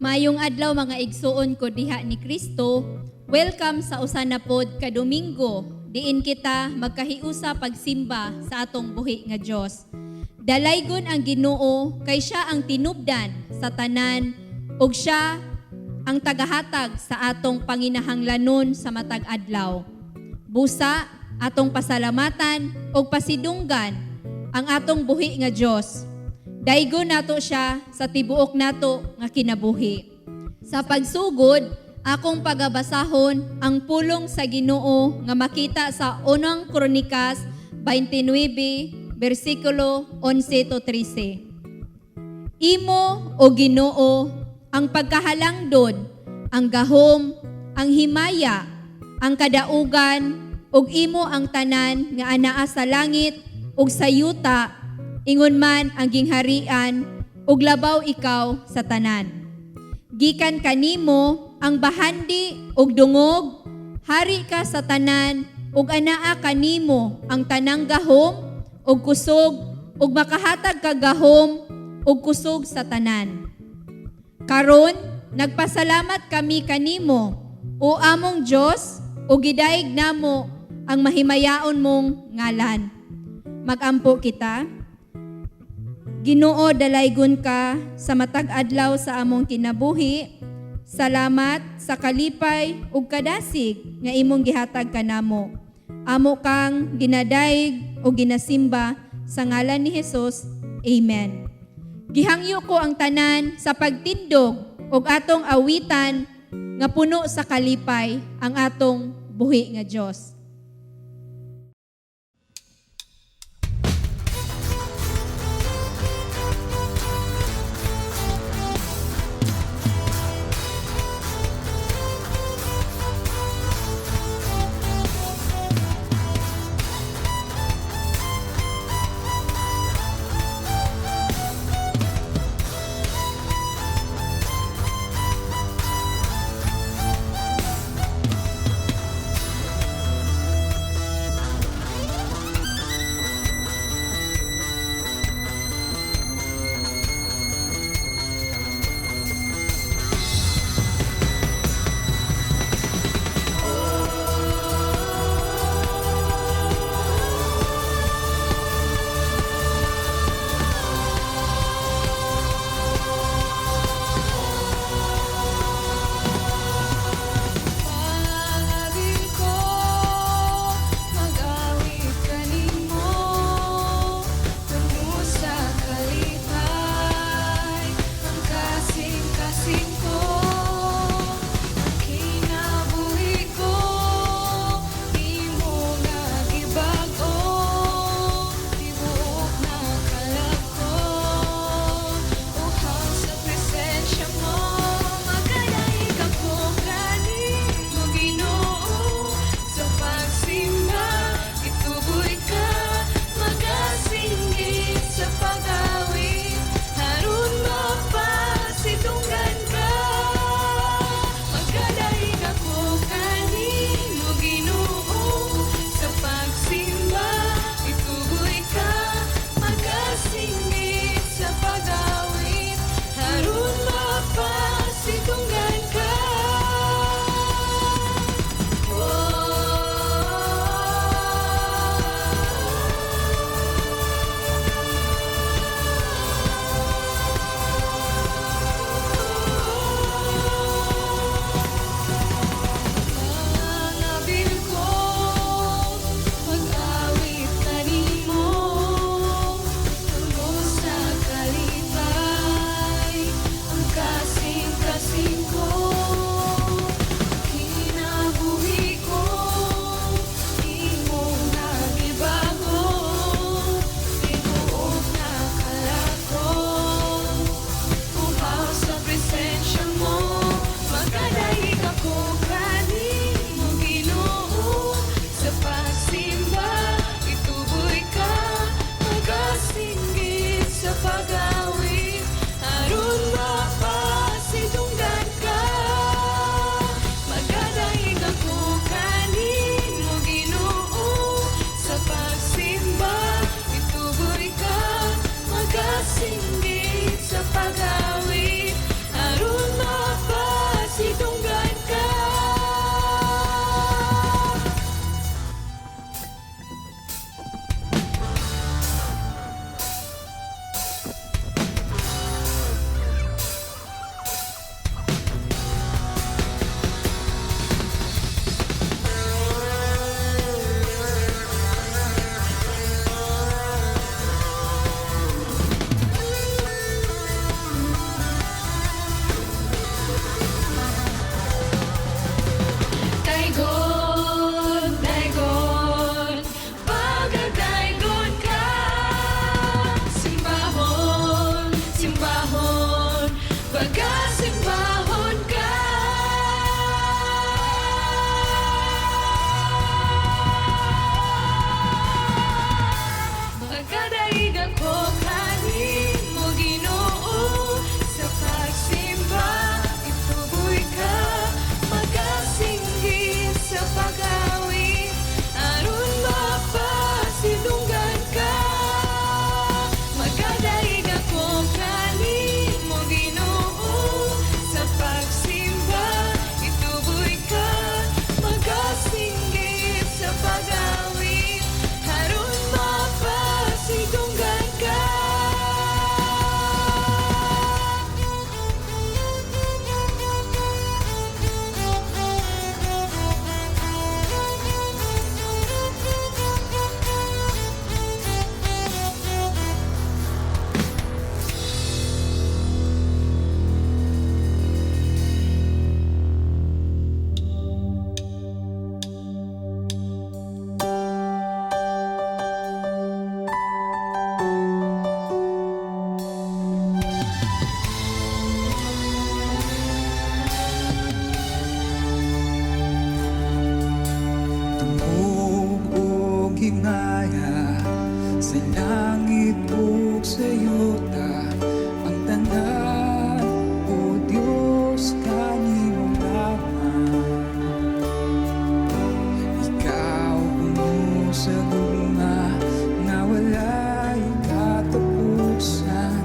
Maayong adlaw, mga igsuon ko diha ni Kristo. Welcome sa usa na pod ka Domingo diin kita magkahiusa pagsimba sa atong buhi nga Dios. Dalaygon ang Ginoo kay siya ang tinubdan sa tanan ug siya ang tagahatag sa atong panginahanglanon sa matag adlaw. Busa atong pasalamatan ug pasidunggan ang atong buhi nga Dios. Daygon nato siya sa tibuok nato nga kinabuhi. Sa pagsugod, akong pagabasahon ang pulong sa Ginoo nga makita sa Unang Kronikas 29 bersikulo 11 to 13. Imo, O Ginoo, ang pagkahalangdon, ang gahom, ang himaya, ang kadaugan, ug imo ang tanan nga anaa sa langit ug sa yuta, ingon man ang gingharian, ug labaw ikaw sa tanan. Gikan kanimo ang bahandi ug dungog, hari ka sa tanan ug anaa kanimo ang tanang gahom ug kusog, ug makahatag ka gahom ug kusog sa tanan. Karon nagpasalamat kami kanimo, o among Dios, ug gidayeg namo ang mahimayaon mong ngalan. Magampo kita. Ginoo, dalaygon ka sa matag adlaw sa among kinabuhi. Salamat sa kalipay ug kadasig nga imong gihatag kanamo. Amo kang ginadayeg ug ginasimba sa ngalan ni Hesus. Amen. Gihangyo ko ang tanan sa pagtindog ug atong awitan nga puno sa kalipay ang atong buhi nga Dios. Sa langit ug sa yuta, ang tanan, O Diyos, kanimo lamang. Ikaw puno sa gugma nga walay katapusan.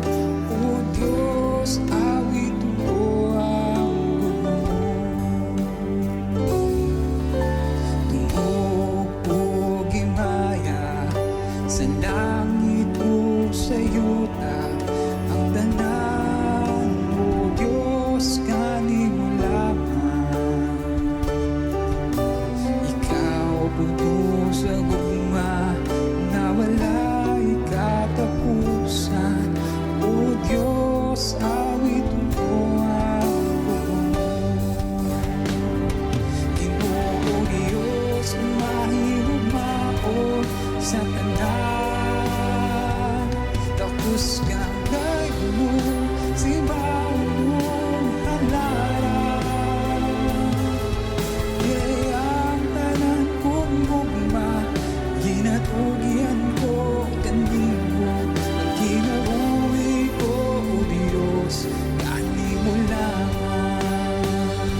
O Diyos, awit ko ang gugma mo. Tungog ug himaya sa langit ug sa yuta, ang tanan, O Diyos, kanimo lamang. Ikaw puno sa gugma na walay katapusan. O Diyos, awit ko ang gugma mo. Ginoo Diyos, mahigugmaon sa tanan. Takos kang daygunon, simbaonon, halaran. Kay ang tanan kong gugma, ginatugian ko kanimo. Ang kinabuhi ko, O Diyos, kanimo lamang.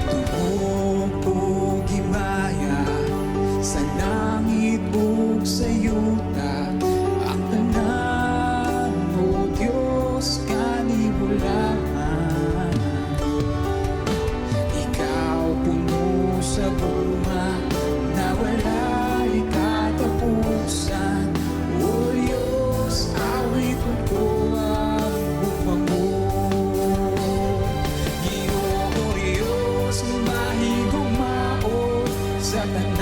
Tungog ug himaya sa langit ug sa yuta, ang tanan, O Diyos, kanimo lamang. Ikaw puno sa gugma na walay katapusan. O Diyos, awit ko ang gugma mo. Ginoo Diyos, mahigugmaon sa tanan.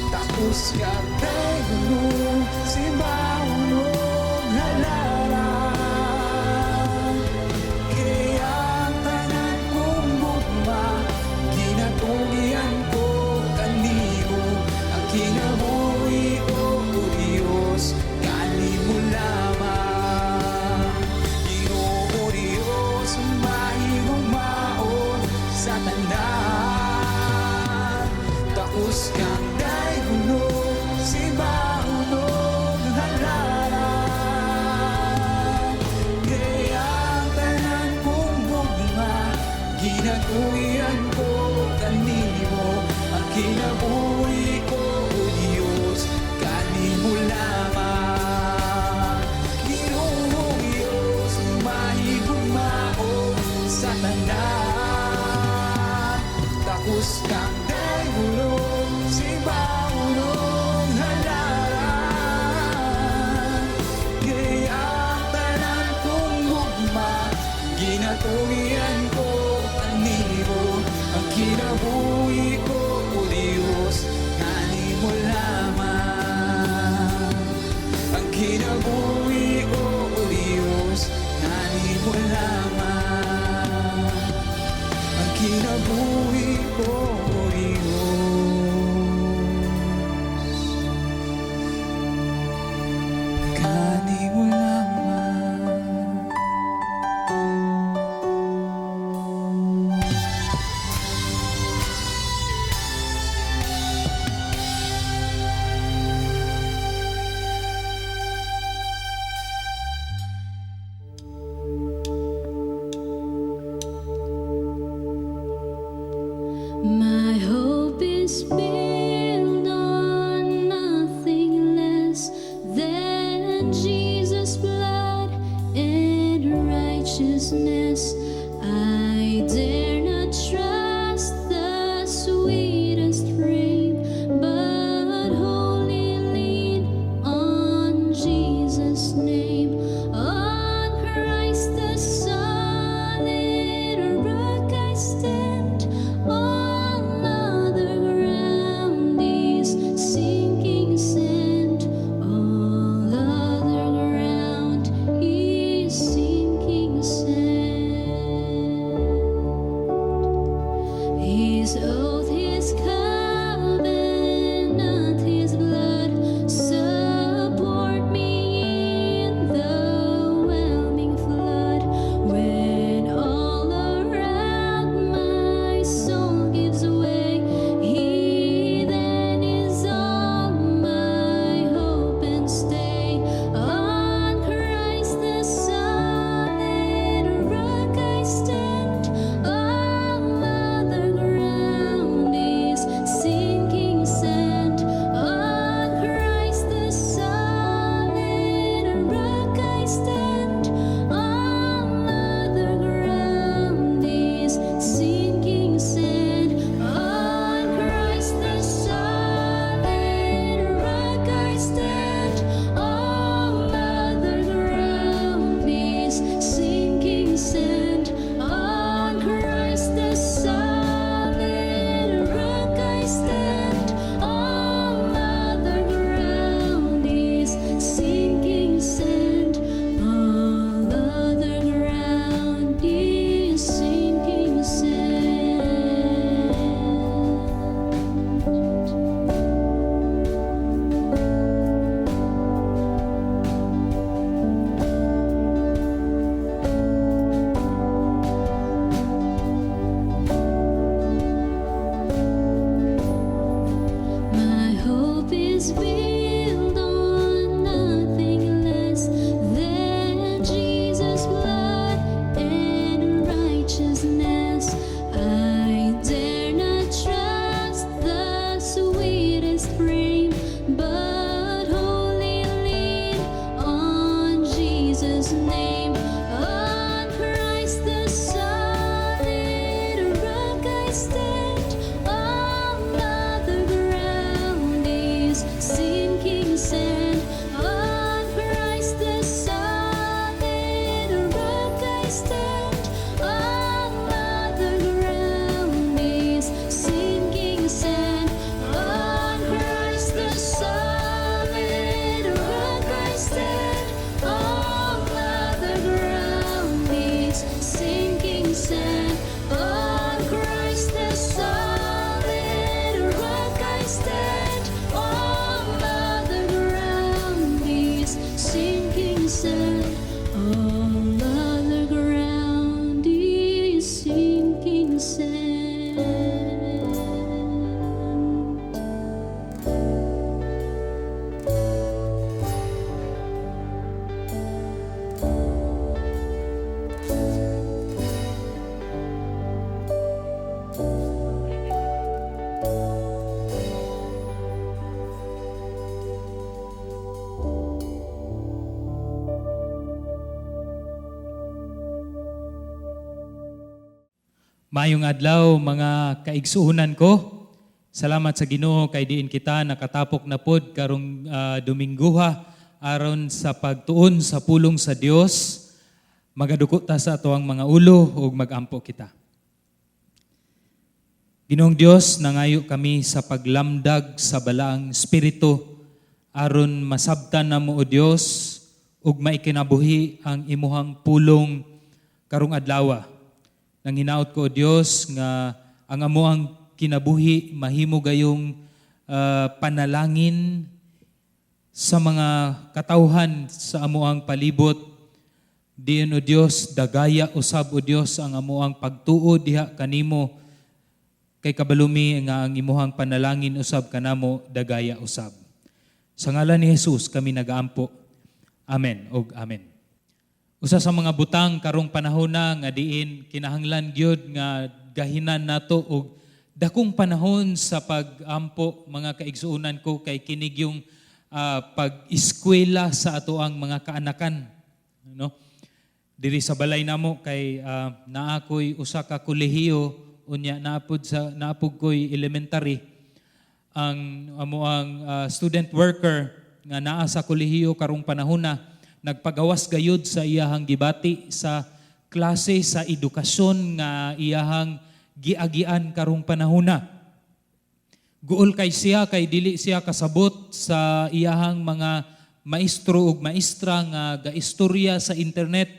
Takos ka daygunon, simbaonon, halaran. Kay ang tanan kong gugma, ginatugian ko kanimo. Ang kinabuhi ko, O Diyos, kanimo lamang. Ginoo Diyos, mahigugmaon sa tanan. Takos kang daygunon, simbaonon, halaran. Kay ang tanan kong gugma, ginatugian ko kanimo. Ang kinabuhi ko, O Diyos, kanimo lamang. Ginoo Diyos, mahigugmaon sa tanan. Takos kang daygunon, simbaonon, halaran. Kay ang tanan kong gugma, ginatugian ko kanimo. Ang kinabuhi ko, O Diyos, kanimo lamang. Ang kinabuhi ko, O Diyos, kanimo lamang. Ang kinabuhi ko, O Diyos, kanimo lamang. My hope is built on nothing less than Jesus' blood and righteousness. I dare not trust the sweetest frame, but wholly lean on Jesus' name. On Christ the solid rock I stand. All other ground is sinking sand. All other ground is sinking sand. His oath, His covenant, His blood support me in the whelming flood. When all around my soul gives way, Maayong adlaw, mga kaigsuonan ko. Salamat sa Ginoo kay diin kita nakatapok na pod karong Domingguha aron sa pagtuon sa pulong sa Dios. Magaduko ta sa atoang mga ulo ug magampo kita. Ginoong Dios, nangayo kami sa paglamdag sa Balaang Espiritu aron masabtan namo, O Dios, ug maikinabuhi ang imuhang pulong karong adlaw. Nanginaot ko, O Dios, nga ang amoang kinabuhi mahimo gayong panalangin sa mga katawhan sa amoang palibot. Diin, O Dios, dagaya usab, O Dios, ang amoang pagtuo diha kanimo kay kabalo mi nga ang imuhang panalangin usab kanamo dagaya usab. Sa ngalan ni Jesus kami nagaampo. Amen ug amen. Usa sa mga butang karong panahon na nga diin kinahanglan gyud nga gahinan nato og dakong panahon sa pag-ampo, mga kaigsuonan ko, kay kini gyung pag-eskwela sa atoang mga kaanakan, no? Diri sa balay namo kay naa ko'y usa ka kolehiyo, unya naa pod sa naa pod ko'y elementary. Ang amoang student worker nga naa sa kolehiyo karong panahon na nagpagawas gayud sa iyahang gibati sa klase sa edukasyon nga iyahang giagian karong panahon na. Guol kay siya kay dili siya kasabot sa iyahang mga maestro ug maestra nga gaistorya sa internet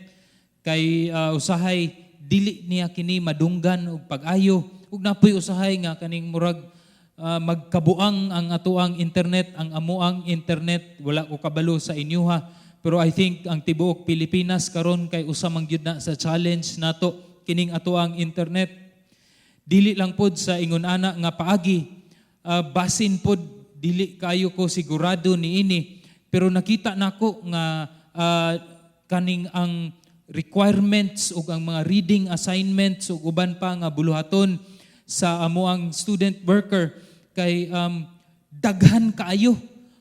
kay usahay dili niya kini madunggan og pag-ayo, ug naa poy usahay nga kaning murag magkabuang ang atoang internet, ang amoang internet. Wala ko kabalo sa inyuha, pero I think ang tibuok Pilipinas karon kay usa man gyud na sa challenge nato kining atoang internet. Dili lang pod sa ingon ana nga paagi, basin pod dili kayo ko sigurado niini, pero nakita nako nga kaning ang requirements ug ang mga reading assignments ug uban pa nga buluhaton sa amoang student worker kay daghan kaayo.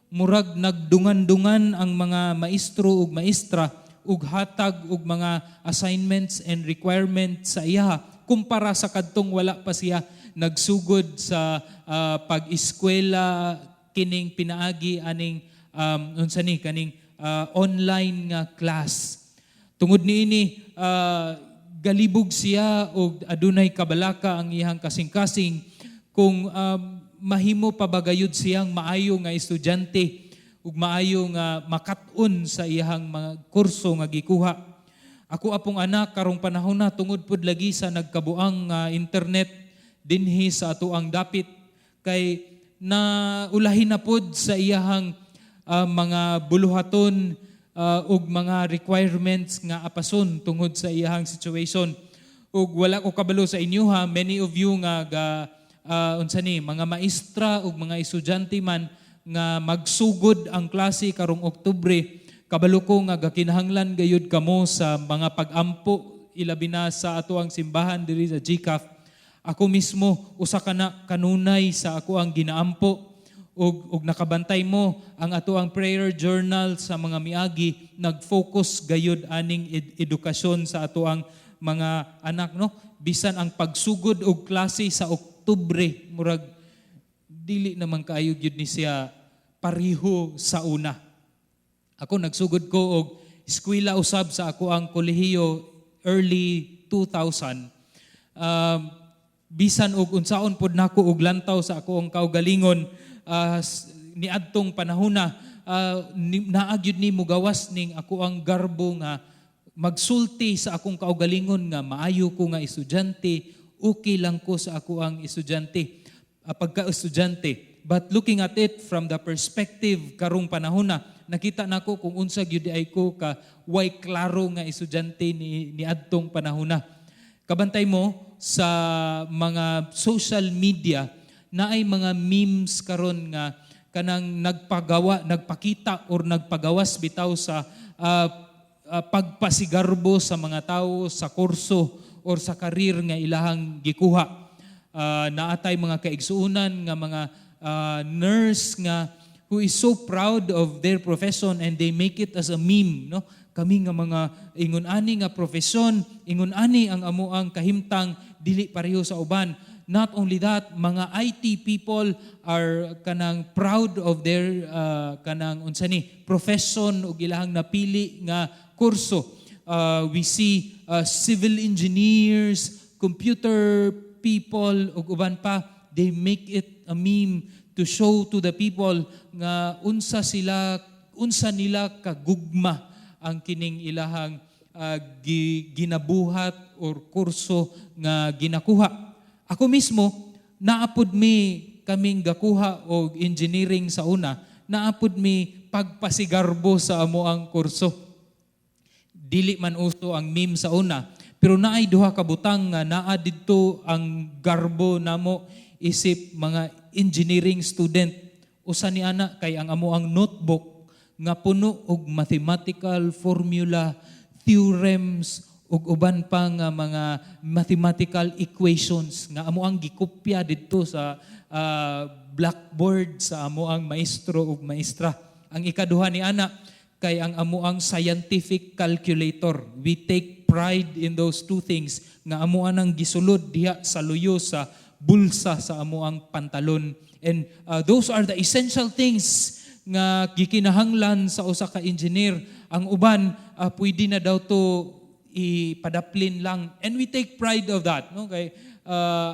Murag nagdungan-dungan ang mga maestro ug maestra ug hatag og mga assignments and requirements sa iya kumpara sa kadtong wala pa siya nagsugod sa pag-eskwela kining pinaagi aning unsa ni kaning online nga class. Tungod niini, galibog siya og adunay kabalaka ang iyang kasing-kasing kung mahimo pa ba gayud siyang maayo nga estudyante ug maayo nga makat-on sa iyang mga kurso nga gikuha. Ako apong anak karong panahon na, tungod pud lagi sa nagkabuang nga internet dinhi sa atoang dapit, kay na ulahin na pod sa iyahang mga buluhaton ug mga requirements nga apason tungod sa iyahang situation. Ug wala ko kabalo sa inyo ha, many of you nga ga unsa ni mga maestra ug mga estudyante man nga magsugod ang klase karong Oktubre, kabalo ko nga gakinahanglan gayud kamo sa mga pag-ampo, ilabi na sa atoang simbahan diri sa GCAF. Ako mismo usa ka na kanunay sa ako ang ginaampo ug nakabantay mo ang atoang prayer journal sa mga miagi, nag-focus gayud aning edukasyon sa atoang mga anak, no? Bisan ang pagsugod og klase sa Oktubre, murag dili naman kaayo gyud ni siya pareho sa una. Ako, nagsugod ko og eskwela usab sa ako ang kolehiyo early 2000. Bisan og unsaon pod nako og lantaw sa ako ang kaugalingon niadtong panahona, naa gyud ni mugawas ning ako ang garbo nga magsulti sa akong kaugalingon nga maayo ko nga estudyante, okay lang ko sa ako ang estudyante, pagka-estudyante. But looking at it from the perspective karong panahon na, nakita nako kung unsa gyud ay ko ka way klaro nga estudyante ni niadtong panahon na. Kabantay mo sa mga social media na ay mga memes karon nga kanang nagpagawa, nagpakita or nagpagawas bitaw sa pagpasigarbo sa mga tao sa kurso or sa career nga ilahang gikuha. Naa tay mga kaigsuonan nga mga nurse nga who is so proud of their profession and they make it as a meme, no? Kami nga mga ingon ani nga profesyon, ingon ani ang amoang kahimtang. dili pareho sa uban. Not only that, mga IT people are kanang proud of their kanang unsa ni profession ug ilahang napili nga kurso. We see civil engineers, computer people ug uban pa, they make it a meme to show to the people nga unsa sila, unsa nila kagugma ang kining ilahang ginabuhat or kurso nga ginakuha. Ako mismo, naapod mi kaming gakuha og engineering sa una, naapod mi pagpasigarbo sa amo ang kurso. Dili man uso ang meme sa una, pero naay duha ka butang nga naa didto ang garbo namo isip mga engineering student. Usa ni ana kay ang amo ang notebook nga puno og mathematical formula, theorems ug uban pa nga mga mathematical equations nga amo ang gikopya didto sa blackboard sa amo ang maestro ug maestra. Ang ikaduha ni ana kay ang amo ang scientific calculator. We take pride in those two things nga amo anang gisulod diha sa luyo sa bulsa sa amo ang pantalon. And those are the essential things nga gikinahanglan sa usa ka engineer. Ang uban pwede na daw to ipadaplin lang, and we take pride of that, no, kay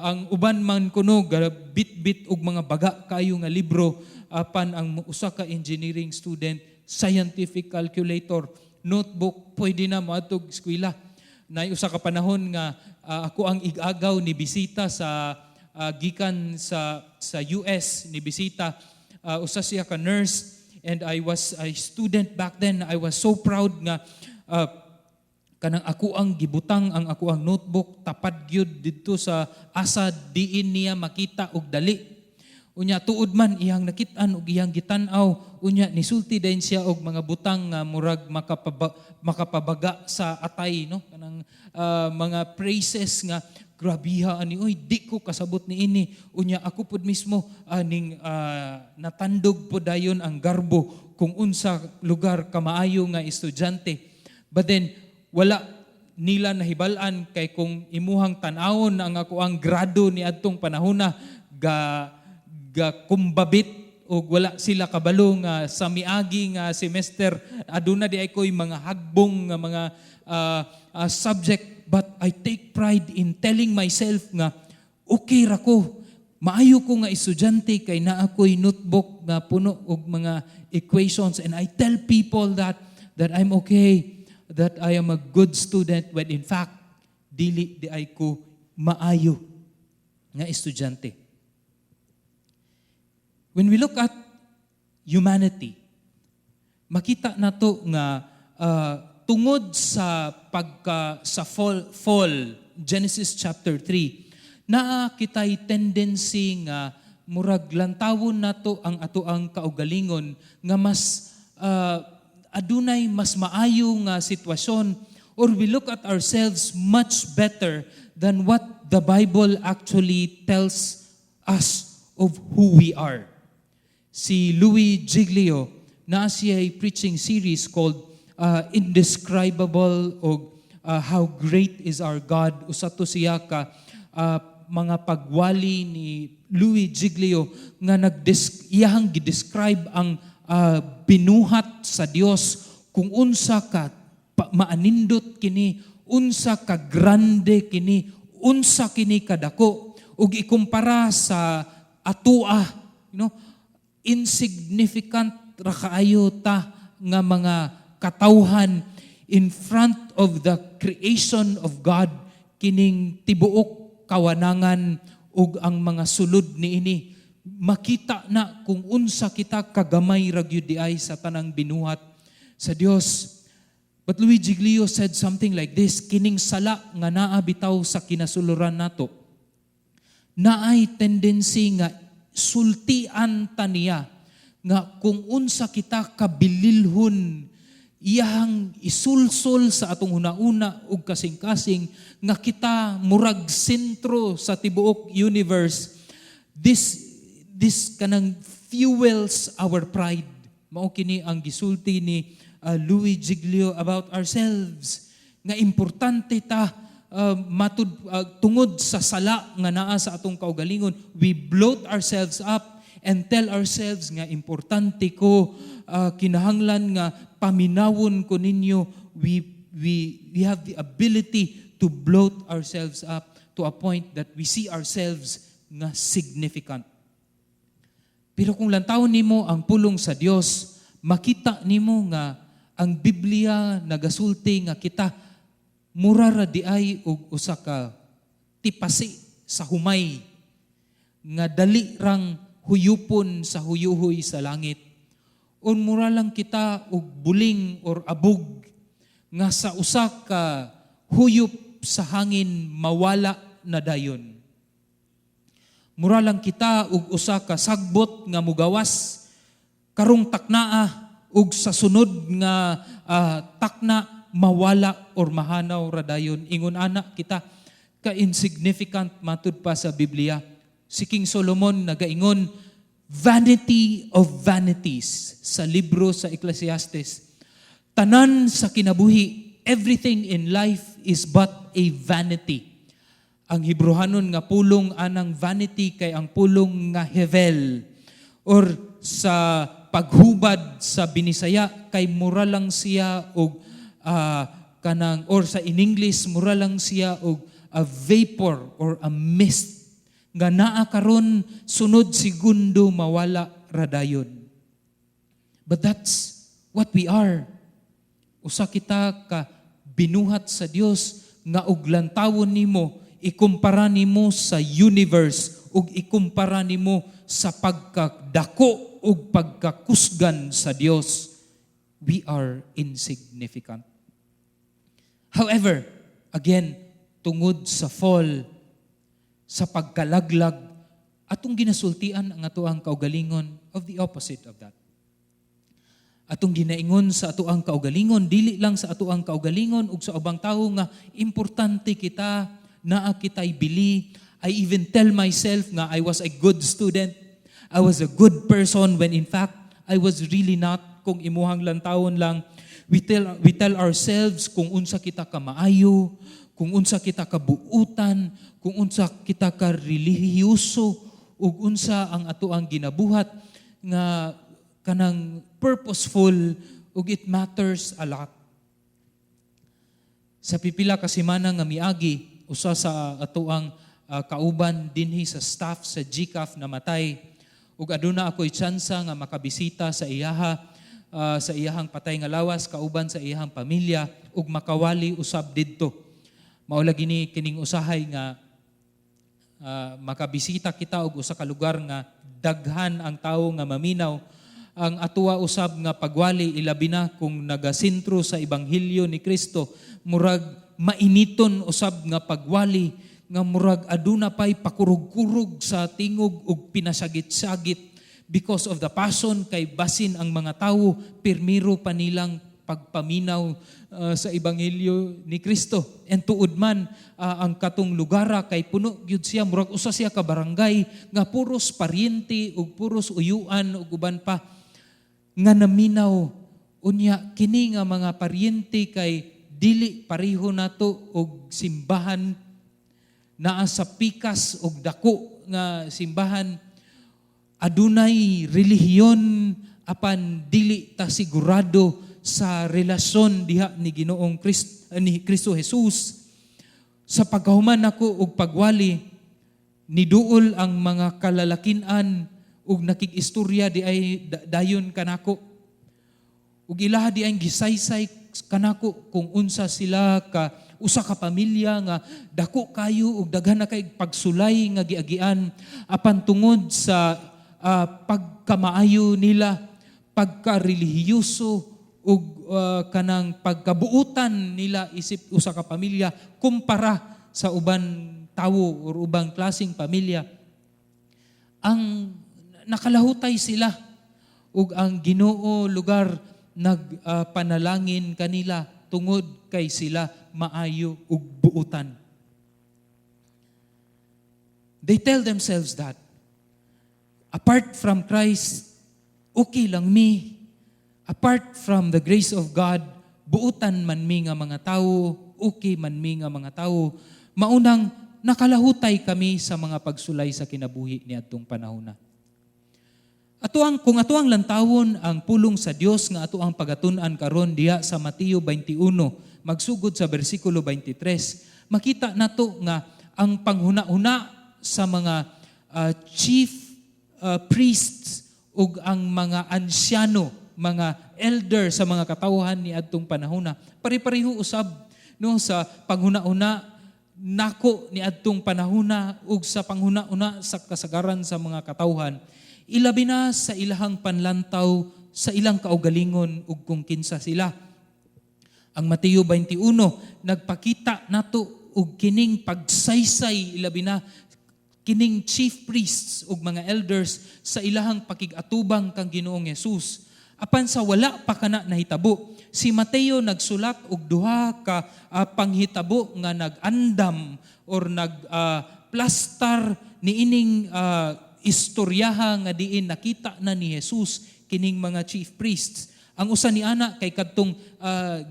ang uban man kuno bit-bit og mga baga kayo nga libro, apan ang usa ka engineering student, scientific calculator, notebook, pwede na moadtog eskwela. Nay usa ka panahon nga ako ang igagaw ni bisita sa gikan sa US, ni bisita, usa siya ka nurse, and I was a student back then. I was so proud nga kanang ako ang gibutang ang ako ang notebook tapad gyud didto sa asa diin niya makita og dali. Unya tuod man iyang nakit-an ug iyang gitan-aw. Unya nisulti din siya og mga butang nga murag makapabaga sa atay, no, kanang mga praises nga grabiha ani, oy, di ko kasabot ni ini. Unya ako pud mismo ning natandog pud dayon ang garbo kung unsa lugar kamaayo nga estudyante. But then wala nila nahibal-an kay kung imuhang tan-awon ang ako ang grado ni adtong panahona, ga ga kumbabit og wala sila kabalo nga sa miagi nga semester aduna di ay ko'y mga hagbong nga mga subject. But I take pride in telling myself nga okay ra ko, maayo ko nga estudyante kay naa ko'y notebook nga puno og mga equations, and I tell people that I'm okay, that I am a good student, when in fact dili di ay ko maayo nga estudyante. When we look at humanity, makita nato nga tungod sa pagka sa fall, Genesis chapter 3, naa kitay tendency nga murag lantawon nato ang ato ang kaugalingon nga mas adunay mas maayo nga sitwasyon, or we look at ourselves much better than what the Bible actually tells us of who we are. Si Louis Giglio, naa siya preaching series called Indescribable o How Great Is Our God. Usa to siya ka mga pagwali ni Louis Giglio nga iyahang gidescribe ang binuhat sa Dios kung unsa ka maanindot kini, unsa ka grande kini, unsa kini kadako ug ikumpara sa atoa, insignificant ra kaayo ta nga mga katawhan in front of the creation of God, kining tibuok kawanangan ug ang mga sulod niini. Makita na kung unsa kita kagamay ra gyud diay sa tanang binuhat sa Dios. But Louis Giglio said something like this: kining sala nga naa bitaw sa kinasuluran nato, naay tendency nga sultian ta niya nga kung unsa kita kabililhon, iyahang isulsol sa atong hunauna ug kasing-kasing nga kita murag sentro sa tibuok universe. This kanang fuels our pride. Mao kini ang gisulti ni Louis Giglio about ourselves nga importante ta. matud tungod sa sala nga naa sa atong kaugalingon, we bloat ourselves up and tell ourselves nga importante ko, kinahanglan nga paminawon ko ninyo. We have the ability to bloat ourselves up to a point that we see ourselves nga significant. Pero kung lantawon nimo ang pulong sa Dios, makita nimo nga ang Biblia nagasulti nga kita mura ra diay og usa ka tipasi sa humay nga dali rang huyupon sa huyuhoy sa langit. O mura lang kita og buling or abog nga sa usa ka huyop sa hangin mawala na dayon. Mura lang kita og usa ka sagbot nga mugawas karong taknaa ug sa sunod nga takna mawala or mahanaw ra dayon. Ingon ana kita ka insignificant matud pa sa Biblia. Si King Solomon nagaingon, "Vanity of vanities," sa libro sa Ecclesiastes. Tanan sa kinabuhi, everything in life is but a vanity. Ang Hebrehanon nga pulong anang vanity kay ang pulong nga hevel, or sa paghubad sa Binisaya kay mura lang siya og kanang, or sa in English, mura lang siya og a vapor or a mist nga naa karon, sunod segundo mawala ra dayon. But that's what we are. Usa kita ka binuhat sa Dios nga og lantawon nimo, ikumpara nimo sa universe ug ikumpara nimo sa pagkadako ug pagkakusgan sa Dios, we are insignificant. However, again, tungod sa fall, sa pagkalaglag, atong ginasultian ang atoang kaugalingon of the opposite of that. Atong ginaingon sa atoang kaugalingon, dili lang sa atoang kaugalingon ug sa ubang tawo nga importante kita, naa kita'y bili. I even tell myself nga I was a good student. I was a good person when in fact I was really not kung imuhang lantawon lang. We tell ourselves kung unsa kita ka maayo, kung unsa kita ka buutan, kung unsa kita ka relihiyoso, ug unsa ang atoang ginabuhat nga kanang purposeful ug it matters a lot. Sa pipila ka semana nga miagi, usa sa atoang kauban dinhi sa staff sa GCAF namatay ug aduna ako'y tsansa nga makabisita sa iyaha, sa iyahang patay nga lawas kauban sa iyahang pamilya ug makawali usab didto. Mao lagi ni kining usahay nga makabisita kita og usa ka lugar nga daghan ang tawo nga maminaw. Ang atuwa usab nga pagwali, ilabi na kung nagasentro sa ebanghelyo ni Kristo, murag mainiton usab nga pagwali nga murag aduna pay pakurog-kurog sa tingog ug pinasagit-sagit because of the passion, kay basin ang mga tawo pirmiro pa nilang pagpaminaw sa ebanghelyo ni Kristo. And tuod man ang katong lugara kay puno gyud siya, murag usa siya ka barangay nga puros paryente ug puros uyuan ug uban pa nga naminaw. Unya kini nga mga paryente kay dili pareho nato og simbahan, naa sa pikas og dako nga simbahan, adunay relihiyon apan dili ta sigurado sa relasyon diha ni Ginoong Kristo, ni Kristo Jesus. Sa pagkahuman nako og pagwali, niduol ang mga kalalakinan ug nakig-istorya di ay dayon kanako. Ug ilaha di ay gisaysay kanako kung unsa sila ka usa ka pamilya nga dako kayo ug daghan na kay pagsulay nga giagian, apan tungod sa pagkamaayo nila, pagkarelihiyoso ug kanang pagkabuutan nila isip usa ka pamilya kumpara sa uban tawo or ubang klaseng pamilya, ang nakalahutay sila ug ang Ginoo lugar nagpanalangin kanila tungod kay sila maayo ug buutan. They tell themselves that apart from Christ, okay lang mi. Apart from the grace of God, buutan man mi nga mga tao. okay man mi nga mga tawo. Maunang nakalahutay kami sa mga pagsulay sa kinabuhi niadtong panahona. Ato ang kung ato ang lantawon ang pulong sa Dios nga ato ang pagatun-an karon diha sa Mateo 21, magsugod sa bersikulo 23, makita nato nga ang panghuna-huna sa mga chief priests ug ang mga ansyano, mga elder sa mga katawhan ni adtong panahona, pare-pareho usab, no, sa panghuna-huna nako ni adtong panahona ug sa panghuna-huna sa kasagaran sa mga katawhan, ilabi na sa ilahang panlantaw sa ilang kaugalingon ug kung kinsa sila. Ang Mateo 21 nagpakita nato og kining pagsaysay, ilabi na kining chief priests ug mga elders sa ilahang pakig-atubang kang Ginoong Hesus. Apan sa wala pa kana nahitabo, si Mateo nagsulat og duha ka panghitabo nga nag-andam or nag plastar niining istoryaha nga diin nakita na ni Jesus kining mga chief priests. Ang usa ni ana kay kadtong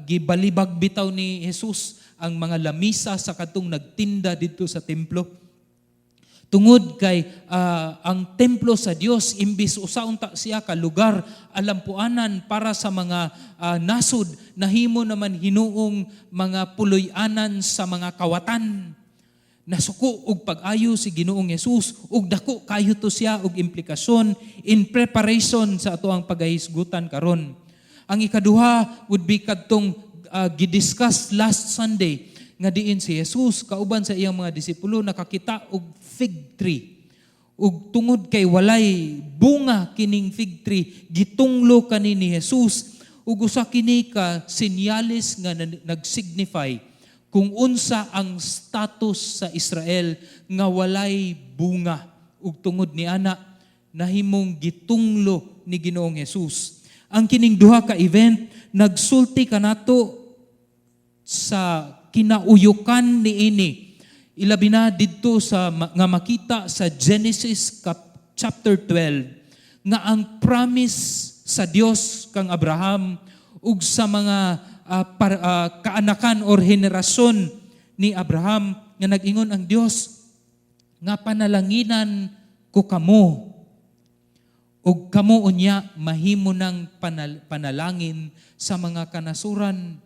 gibalibag bitaw ni Jesus ang mga lamisa sa kadtong nagtinda didto sa templo. Tungod kay ang templo sa Dios, imbis usa unta siya ka lugar alampuanan para sa mga nasod, nahimo naman hinuong mga puloy-anan sa mga kawatan. Nasuko og pag-ayo si Ginoong Hesus ug dako kayo to siya og implikasyon in preparation sa ato ang pagahisgutan karon. Ang ikaduha would be kadtong gidiscuss last Sunday nga diin si Jesus kauban sa iyang mga disipulo nakakita og fig tree. Ug tungod kay walay bunga kining fig tree, gitunglo kani ni Jesus ug usa kini ka senyales nga nag-signify kung unsa ang status sa Israel nga walay bunga, ug tungod ni ana nahimong gitunglo ni Ginoong Hesus. Ang kining duha ka event nagsulti kanato sa kinauyukan niini, ilabi na didto sa nga makita sa Genesis chapter 12 nga ang promise sa Dios kang Abraham ug sa mga kaanakan or henerasyon ni Abraham nga nag-ingon ang Dios nga panalanginan ko kamo ug kamo unya mahimo ng panalangin sa mga kanasuran.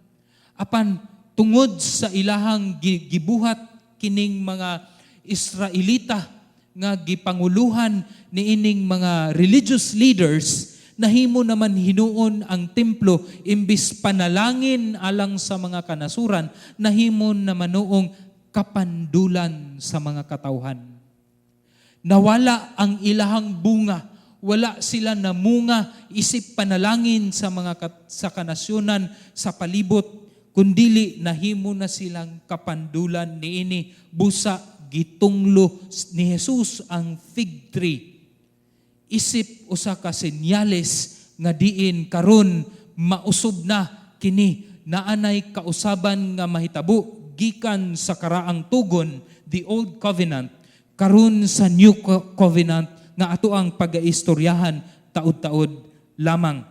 Apan tungod sa ilahang gibuhat kining mga Israelita nga gipanguluhan niining mga religious leaders, nahimo naman hinuon ang templo, imbis panalangin alang sa mga kanasuran, nahimo naman noong kapandulan sa mga katawhan. Nawala ang ilahang bunga. Wala sila namunga isip panalangin sa mga sa kanasyonan sa palibot, kundili nahimo na silang kapandulan niini. Busa gitunglo ni Jesus ang fig tree isip usa ka senyales nga diin karon mausob na kini, naanay kausaban nga mahitabo gikan sa karaang tugon, the old covenant, karon sa new covenant nga ato ang pagaistoryahan taud-taud lamang.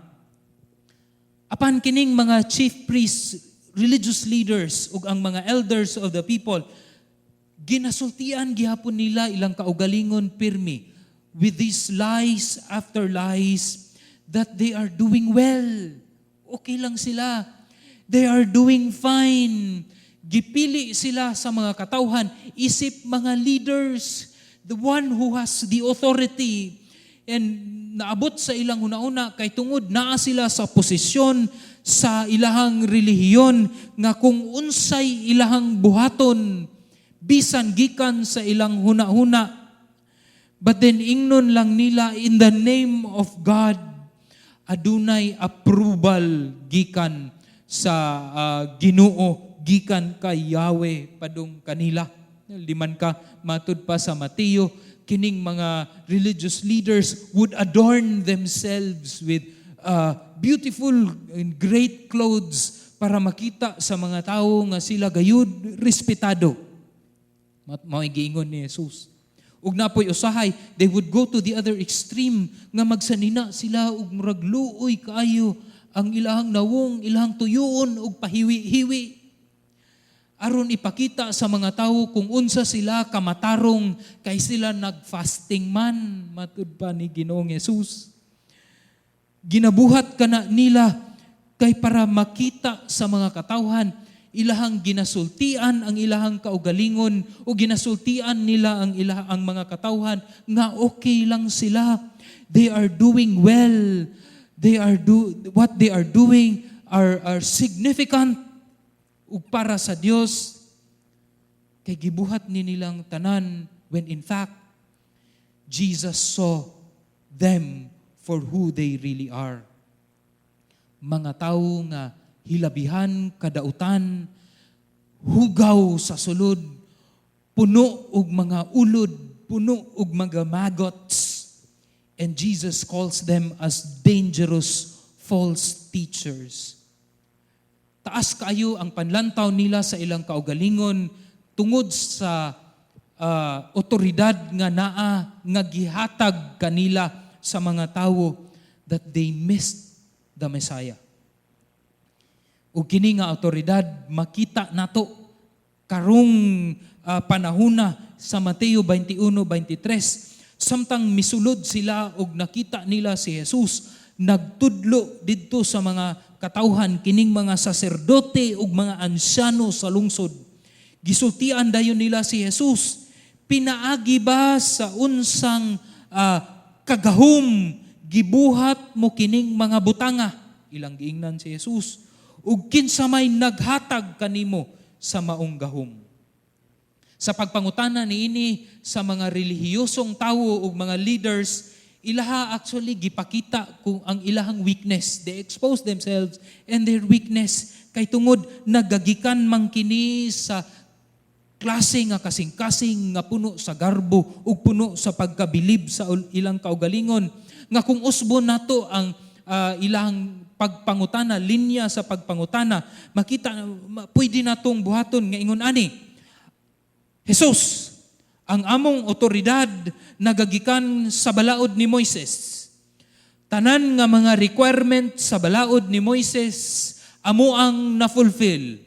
Apan kining mga chief priests, religious leaders ug ang mga elders of the people, ginasultian gihapon nila ilang kaugalingon pirmi with these lies after lies that they are doing well. Okay lang sila. They are doing fine. Gipili sila sa mga katawhan isip mga leaders, the one who has the authority. And naabot sa ilang hunauna kay tungod naa sila sa posisyon sa ilahang relihiyon nga kung unsay ilahang buhaton, bisan gikan sa ilang huna-huna, but then ingnon lang nila in the name of God, adunay approval gikan sa Ginoo, gikan kay Yahweh padung kanila. Liman ka matud pa sa Mateo, kining mga religious leaders would adorn themselves with beautiful and great clothes para makita sa mga tao nga sila gayud respetado. Mao'y giingon ni Jesus. Ug napoy usahay, they would go to the other extreme nga magsanina sila og murag luoy kaayo ang ilahang nawong, ilahang tuyuon og pahiwi-hiwi. Aron ipakita sa mga tawo kung unsa sila kamatarong kay sila nagfasting man, matud pa ni Ginoong Jesus. Ginabuhat kana nila kay para makita sa mga katawhan. Ilahang ginasultian ang ilahang kaugalingon o ginasultian nila ang mga katawhan nga okay lang sila. They are doing well. They are do what they are doing are significant ug para sa Dios kay gibuhat ni nilang tanan, when in fact Jesus saw them for who they really are. Mga tawo nga hilabihan kadautan, hugaw sa sulod, puno og mga ulod, puno og mga maggots. And Jesus calls them as dangerous false teachers. Taas kaayo ang panlantaw nila sa ilang kaugalingon tungod sa otoridad nga naa nga gihatag kanila sa mga tawo that they missed the Messiah. Ug kini nga otoridad makita nato karong panahona sa Mateo 21:23, samtang misulod sila ug nakita nila si Jesus nagtudlo didto sa mga katawhan, kining mga saserdote ug mga ansyano sa lungsod. Gisultian dayon nila si Jesus, "Pinaagi ba sa unsang kagahom gibuhat mo kining mga butanga?" Ilang giingnan si Jesus, "Ug kinsa may naghatag kanimo sa maong gahom?" Sa pagpangutana niini sa mga relihiyosong tawo ug mga leaders, ilaha actually gipakita kung ang ilahang weakness. They expose themselves and their weakness kay tungod nagagikan man kini sa klase nga kasing-kasing nga puno sa garbo ug puno sa pagkabilib sa ilang kaugalingon, nga kung usbon nato ang ilang pagpangutana, linya sa pagpangutana, makita pwede natong buhaton nga ingon ani: "Jesus, ang among otoridad nagagikan sa balaod ni Moises. Tanan nga mga requirement sa balaod ni Moises amo ang na-fulfill.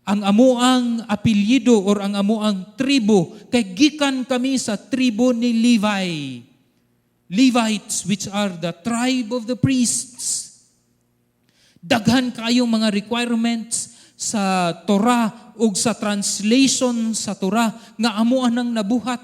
Ang amo ang apelyido or ang amo ang tribo kay gikan kami sa tribo ni Levi. Levites, which are the tribe of the priests. Daghan kayong mga requirements sa Torah ug sa translation sa Torah nga amo anang nabuhat.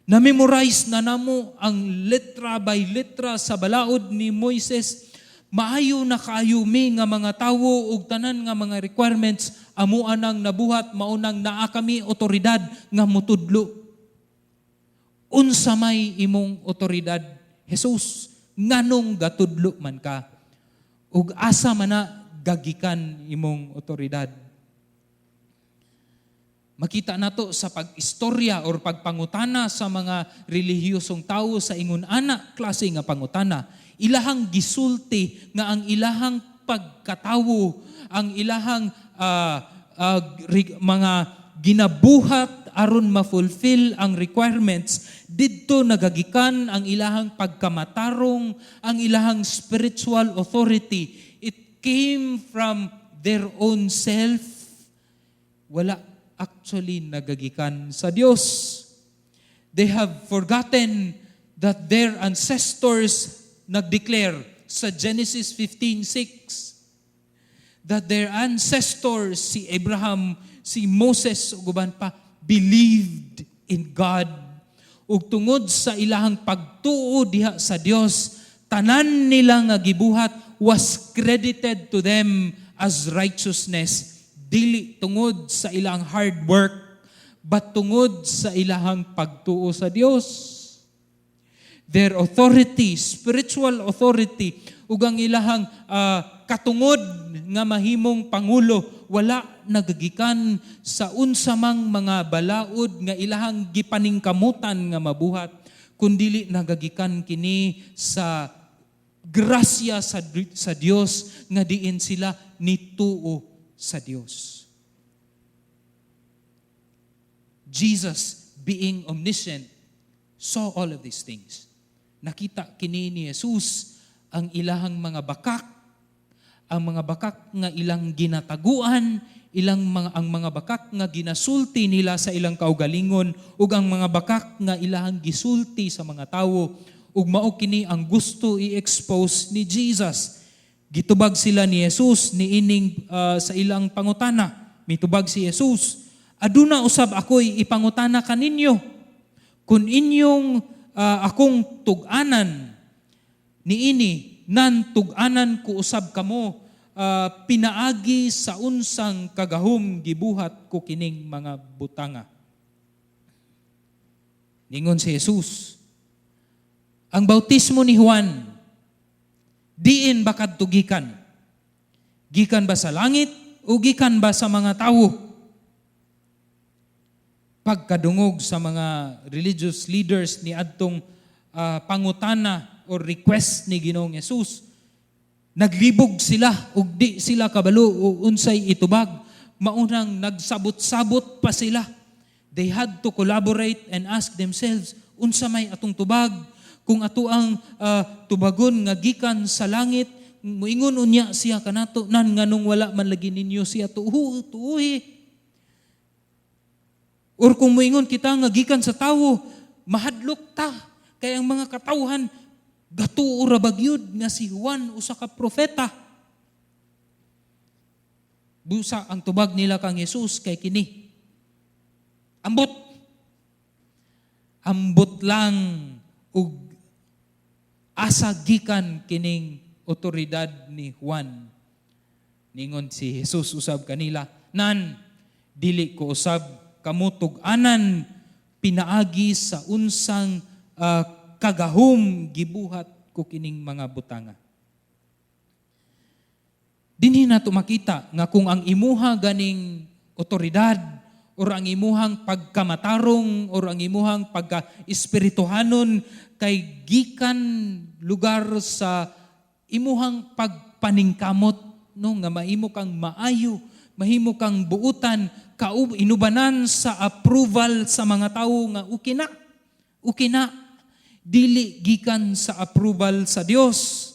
Na-memorize na namo ang letra by letra sa balaod ni Moises. Maayo na kaayo mi nga mga tawo ug tanan nga mga requirements amo anang nabuhat, mao nang naa kami otoridad nga mutudlo. Unsa may imong otoridad, Jesus? Nganong gatudlo man ka? Ug asa man na gagikan imong otoridad?" Makita nato sa pag-istorya or pagpangutana sa mga relihiyosong tawo sa ingon ana klase nga pangutana, ilahang gisulti nga ang ilahang pagkatawo, ang ilahang mga ginabuhat aron ma-fulfill ang requirements, didto nagagikan ang ilahang pagkamatarong, ang ilahang spiritual authority. It came from their own self. Wala actually nagagikan sa Dios. They have forgotten that their ancestors nagdeclare sa Genesis 15:6 that their ancestors, si Abraham, si Moses ug uban pa, believed in God. Ug tungod sa ilahang pagtuo diha sa Dios, tanan nila nga gibuhat was credited to them as righteousness, dili tungod sa ilang hard work but tungod sa ilahang pagtuo sa Dios. Their authority, spiritual authority, ug ang ilahang katungod nga mahimong pangulo, wala nagagikan sa unsa mang mga balaod nga ilahang gipaningkamutan nga mabuhat, kundili nagagikan kini sa grasya sa Dios nga diin sila nituo sa Dios. Jesus, being omniscient, saw all of these things. Nakita kini ni Jesus ang ilahang mga bakak, Ang mga bakak nga ilang ginataguan, ilang mga ang mga bakak nga ginasulti nila sa ilang kaugalingon ug ang mga bakak nga ilahang gisulti sa mga tawo, ug mao kini ang gusto i-expose ni Jesus. Gitubag sila ni Jesus niining sa ilang pangutana. Mitubag si Jesus, "Aduna usab ako'y ipangutana kaninyo. Kung inyong akong tug-anan niini, nan tug-anan ko usab kamo pinaagi sa unsang kagahom gibuhat ko kining mga butanga." Ningon si Jesus, "Ang bautismo ni Juan, diin ba kadto gikan? Gikan ba sa langit o gikan ba sa mga tawo?" Pagkadungog sa mga religious leaders ni adtong pangutana or request ni Ginoong Jesus, naglibog sila ug di sila kabalo o unsay itubag. Maunang nagsabot-sabot pa sila. They had to collaborate and ask themselves, "Unsa may atong tubag? Kung ato ang tubagon nga gikan sa langit, muingon unya siya kanato, 'Nan nganong wala man lagi ninyo siya tuuhi? Or kung muingon kita nga gikan sa tawo, mahadlok ta kay ang mga katawhan gatuo ra ba gyud nga si Juan usa ka propeta." Busa ang tubag nila kang Jesus kay kini: "Ambot. Ambot lang ug asa gikan kining otoridad ni Juan." Ningon si Jesus usab kanila, "Nan dili ko usab kamo tug-anan pinaagi sa unsang kagahom gibuhat ko kining mga butanga." Dinhi nato makita nga kung ang imuha ganing otoridad or ang imuhang pagkamatarong or ang imuhang pagka-espirituhanon kay gikan lugar sa imuhang pagpaningkamot, no, nga mahimo kang maayo, mahimo kang buutan, inubanan sa approval sa mga tawo nga okay na, okay na, dili gikan sa approval sa Dios.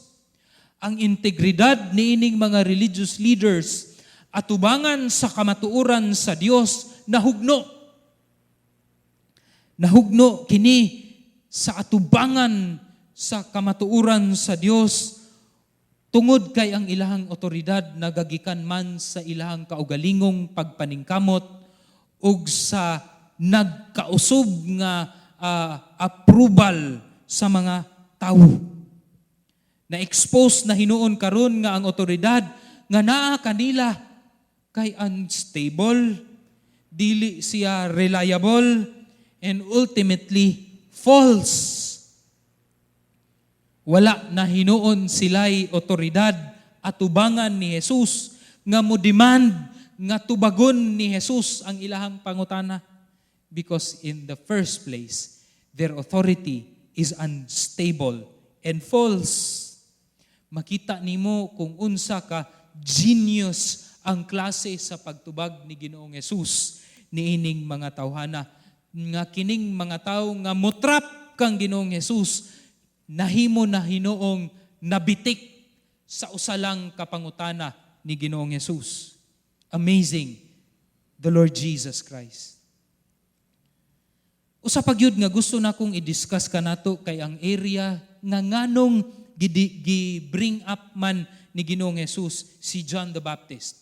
Ang integridad niining mga religious leaders atubangan sa kamatuoran sa Dios nahugno. Nahugno kini sa atubangan sa kamatuoran sa Dios tungod kay ang ilahang otoridad nagagikan man sa ilahang kaugalingong pagpaningkamot ug sa nagkausog nga approval sa mga tawo. Na-expose na hinuon karon nga ang otoridad nga naa kanila kay unstable, dili siya reliable, and ultimately false. Wala na hinuon sila'y otoridad atubangan ni Jesus nga mo demand nga tubagon ni Jesus ang ilahang pangutana, because in the first place their authority is unstable and false. Makita nimo kung unsa ka genius ang klase sa pagtubag ni Ginoong Jesus niining mga tawhana, nga kining mga tawo nga motrap kang Ginoong Jesus nahimo na hinuong nabitik sa usa lang ka pangutana ni Ginoong Jesus. Amazing, the Lord Jesus Christ. Usa pa gyud nga gusto na kong i-discuss kanato kay ang area nga nganong gi-bring up man ni Ginoong Jesus si John the Baptist.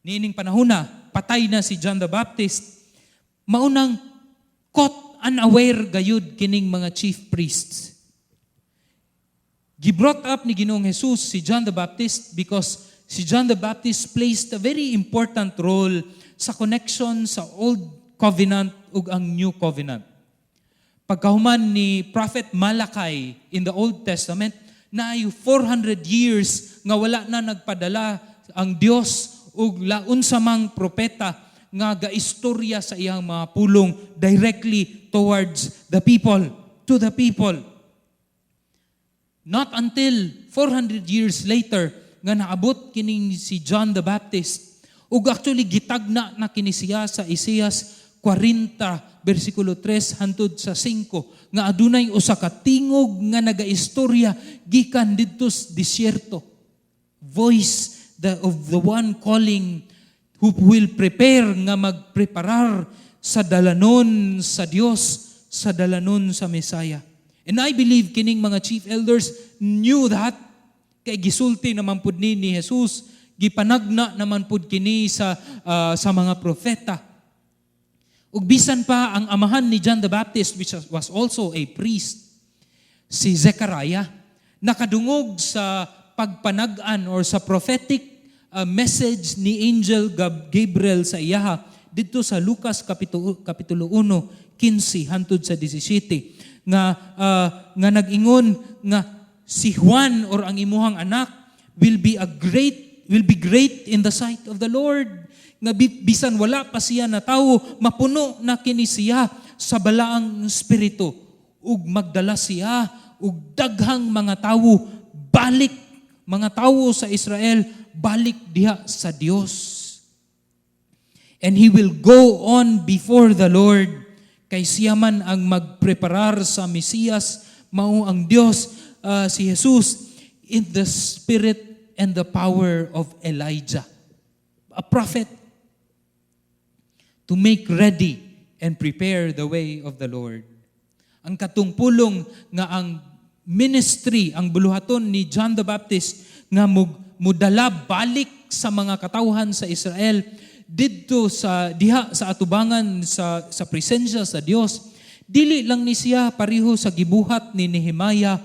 Niining panahon na, patay na si John the Baptist, maunang caught unaware gayud kining mga chief priests. Gi-brought up ni Ginoong Jesus si John the Baptist because si John the Baptist placed a very important role sa connection sa Old Covenant ug ang New Covenant. Pagkahuman ni Prophet Malachi in the Old Testament, naay 400 years nga wala na nagpadala ang Dios og launsa mang propeta nga gaistorya sa iyang mga pulong directly towards the people, to the people. Not until 400 years later nga naabot kining si John the Baptist. Ug actually gitagna na kini siya sa Isaias 40 bersikulo 3 hantod sa 5 nga adunay usa ka tingog nga nagaistorya gikan didto sa disyerto. Voice of the one calling who will prepare, nga magpreparar sa dalanon sa Dios, sa dalanon sa Messiah. And I believe kining mga chief elders knew that kay gisulti naman pud ni Jesus, gipanagna naman pud kini sa mga propeta. Ug bisan pa ang amahan ni John the Baptist, which was also a priest, si Zechariah, nakadungog sa pagpanag-an or sa prophetic message ni Angel Gabriel sa iyaha didto sa Lucas kapitulo 1, 15 hantod sa 17, nga nag-ingon nga si Juan or ang imuhang anak will be great in the sight of the Lord, nga bisan wala pa siya na tawo, mapuno na kini siya sa Balaang Espiritu ug magdala siya og daghang mga tawo balik, mga tawo sa Israel balik diha sa Dios. And he will go on before the Lord, kay siya man ang magpreparar sa Mesiyas, mao ang Dios, si Jesus, in the spirit and the power of Elijah, a prophet, to make ready and prepare the way of the Lord. Ang katong pulong nga ang ministry, ang buluhaton ni John the Baptist nga mudala balik sa mga katawhan sa Israel didto sa diha sa atubangan sa presensya sa Dios, dili lang ni siya pareho sa gibuhat ni Nehemiah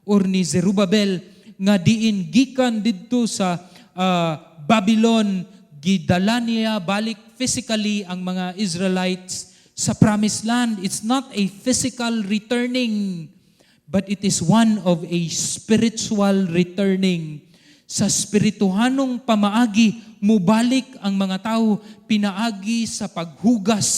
or ni Zerubbabel, nga diin gikan didto sa Babylon, gidala niya balik physically ang mga Israelites sa promised land. It's not a physical returning, but it is one of a spiritual returning. Sa spirituhanong pamaagi, mubalik ang mga tao pinaagi sa paghugas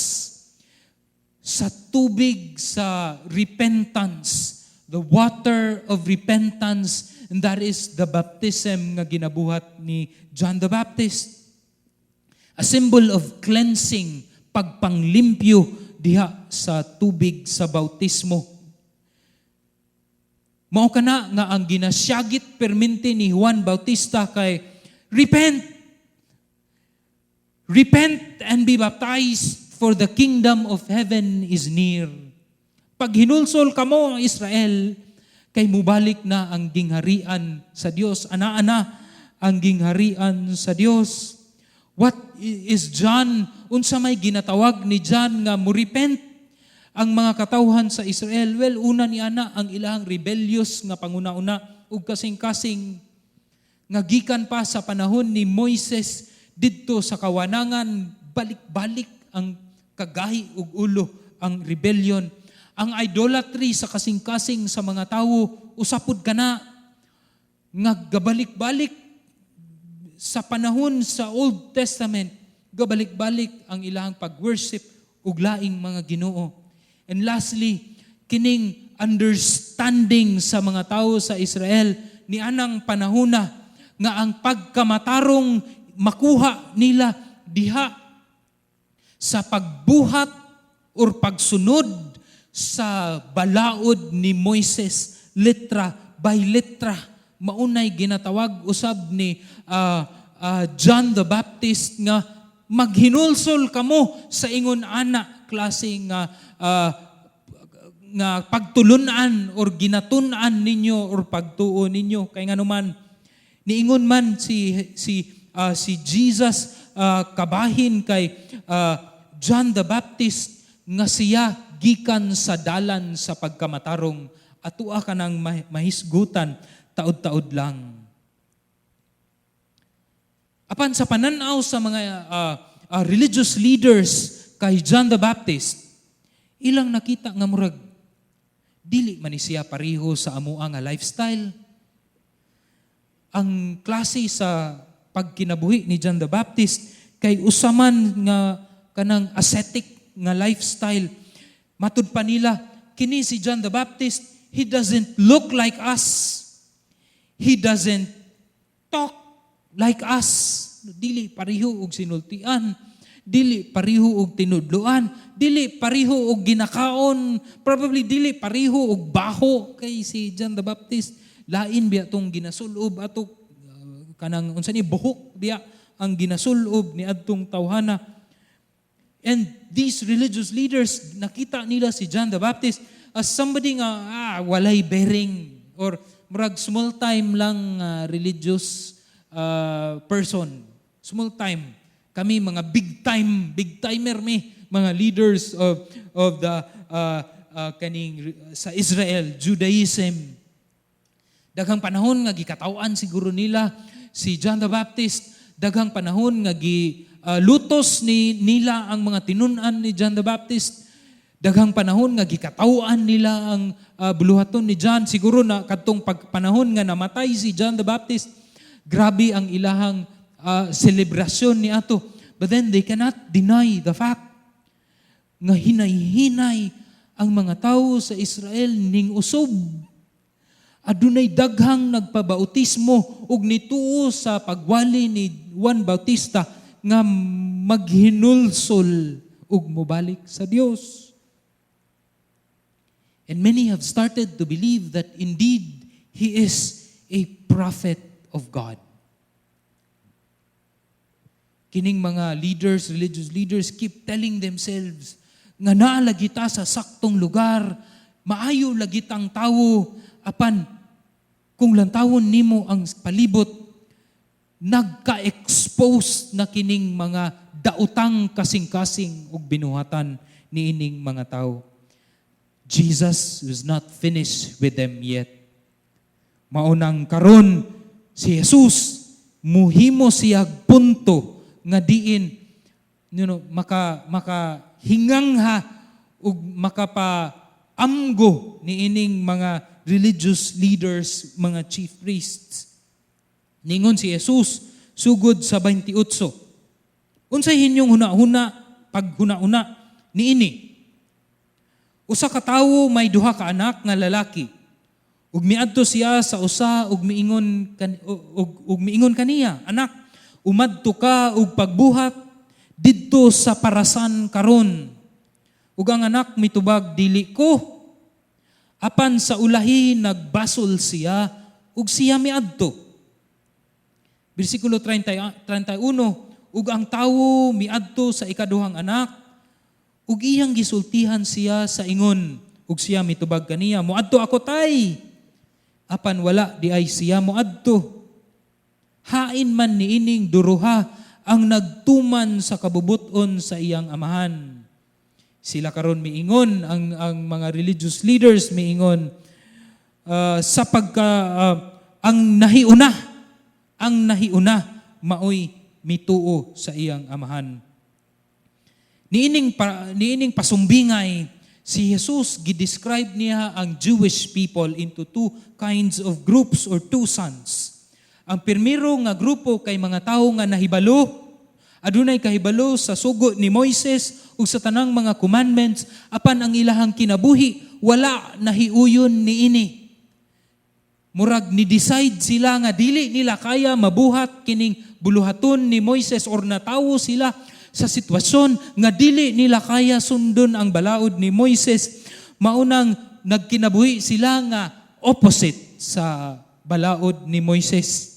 sa tubig sa repentance, the water of repentance, and that is the baptism nga ginabuhat ni John the Baptist. A symbol of cleansing, pagpanglimpyo diha sa tubig sa bautismo. Mao kana nga ang ginasyagit permente ni Juan Bautista kay repent. Repent and be baptized, for the kingdom of heaven is near. Paghinulsol kamo, Israel, kay mubalik na ang gingharian sa Dios. Ana-ana ang gingharian sa Dios. What is John? Unsa may ginatawag ni John nga mo-repent ang mga katawhan sa Israel? Well, una ni ana, ang ilang rebellious nga panguna-una ug kasing-kasing nga gikan pa sa panahon ni Moises didto sa kawanangan, balik-balik ang kagahi ug ulo ang rebellion. Ang idolatry sa kasing-kasing sa mga tawo, usapod kana nga gabalik-balik sa panahon sa Old Testament, gabalik-balik ang ilang pag-worship ug laing mga Ginoo. And lastly, kining understanding sa mga tao sa Israel ni anang panahona nga ang pagkamatarong makuha nila diha sa pagbuhat or pagsunod sa balaod ni Moises, letra by letra. Maunay ginatawag usab ni John the Baptist nga maghinulsol kamo sa ingon ana klase nga pagtulunan or ginatun-an ninyo or pagtuo ninyo, kay nganuman niingon man si Jesus kabahin kay John the Baptist nga siya gikan sa dalan sa pagkamatarong, atua ka nang mahisgutan taod-taod lang. Apan sa pananaw sa mga religious leaders kay John the Baptist, ilang nakita nga murag dili man ni siya pareho sa amoa nga lifestyle. Ang klase sa pagkinabuhi ni John the Baptist kay usaman nga kanang ascetic nga lifestyle. Matud pa nila, kini si John the Baptist, he doesn't look like us. He doesn't talk like us. Dili pareho og sinultian, dili pareho og tinudloan, dili pareho og ginakaon, probably dili pareho og baho, kay si John the Baptist lain biya tong ginasulob ato kanang Kanang unsa ni, buhok biya ang ginasulob ni adtong tawhana. And these religious leaders, nakita nila si John the Baptist as somebody nga walay bearing or murag small time lang religious person. Small time. Kami mga big time, big timer mi, mga leaders of the kaning sa Israel, Judaism. Daghang panahon nga gikataw-an siguro nila si John the Baptist, daghang panahon nga gi lutos ni nila ang mga tinun-an ni John the Baptist. Daghang panahon nga gikataw-an nila ang buluhaton ni John. Siguro na kadtong panahon nga namatay si John the Baptist, grabe ang ilahang selebrasyon ni ato. But then they cannot deny the fact nga hinay-hinay ang mga tao sa Israel ning usob. Adunay daghang nagpabautismo ug nituo sa pagwali ni Juan Bautista nga maghinulsol ug mobalik sa Dios. And many have started to believe that indeed he is a prophet of God. Kining mga leaders, religious leaders, keep telling themselves nga naa lagi ta sa saktong lugar, maayo lagi tang tawo, apan kung lantawon nimo ang palibot, nagka-expose na kining mga daotang kasing-kasing ug binuhatan niining mga tao. Jesus was not finished with them yet. Maunang karon si Jesus muhimo siya punto nga diin maka maka hingangha ug makapaamgo niining mga religious leaders, mga chief priests. Ningon si Jesus sugod sa 28. "Unsay inyong huna-huna paghuna-huna niini? Usa ka tawo may duha ka anak nga lalaki. Ug miadto siya sa usa ug miingon kaniya, 'Anak, umadto ka ug pagbuhat didto sa parasan karon.' Ug ang anak mitubag, 'Dili ko.' Apan sa ulahi nagbasol siya ug siya miadto." Bersikulo 30, 31, "Ug ang tawo miadto sa ikaduhang anak ug iyang gisultihan siya sa ingon, ug siya mitubag kaniya, 'Moadto ako, tay.' Apan wala di ay siya moadto. Hain man niining duruha ang nagtuman sa kabubuton sa iyang amahan?" Sila karon miingon, ang mga religious leaders miingon, sa pagka ang nahiuna maoy mituo sa iyang amahan. Niining pasumbingay, si Jesus gi-describe niya ang Jewish people into two kinds of groups or two sons. Ang primero nga grupo kay mga tawo nga nahibalo, adunay kahibalo sa sugo ni Moises ug sa tanang mga commandments, apan ang ilahang kinabuhi wala nahiuyon niini. Murag ni-decide sila nga dili nila kaya mabuhat kining buluhaton ni Moises or natawo sila sa sitwasyon nga dili nila kaya sundon ang balaod ni Moises. Maunang nagkinabuhi sila nga opposite sa balaod ni Moises.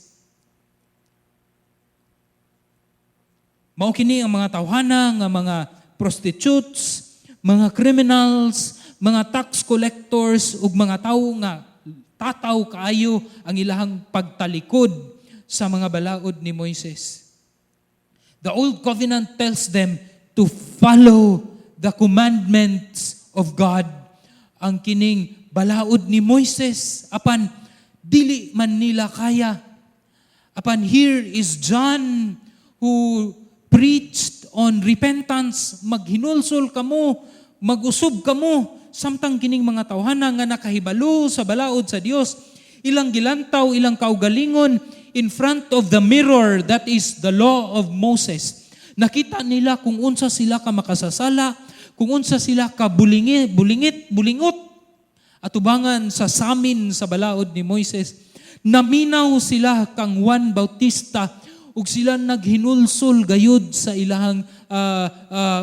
Mao kini ang mga tawhana nga mga prostitutes, mga criminals, mga tax collectors ug mga tawo nga tataw kaayo ang ilahang pagtalikod sa mga balaod ni Moises. The Old Covenant tells them to follow the commandments of God. Ang kining balaod ni Moises, apan dili man nila kaya. Apan here is John who preached on repentance, maghinulsol kamo, mag-usob kamo, samtang kining mga tawhana nga nakahibalo sa balaod sa Dios, ilang gilantaw, ilang kaugalingon in front of the mirror that is the law of Moses. Nakita nila kung unsa sila ka makasasala, kung unsa sila ka bulingit, bulingit, bulingot. Atubangan sa samin sa balaod ni Moises, naminaw sila kang Juan Bautista ug sila naghinulsol gayud sa ilahang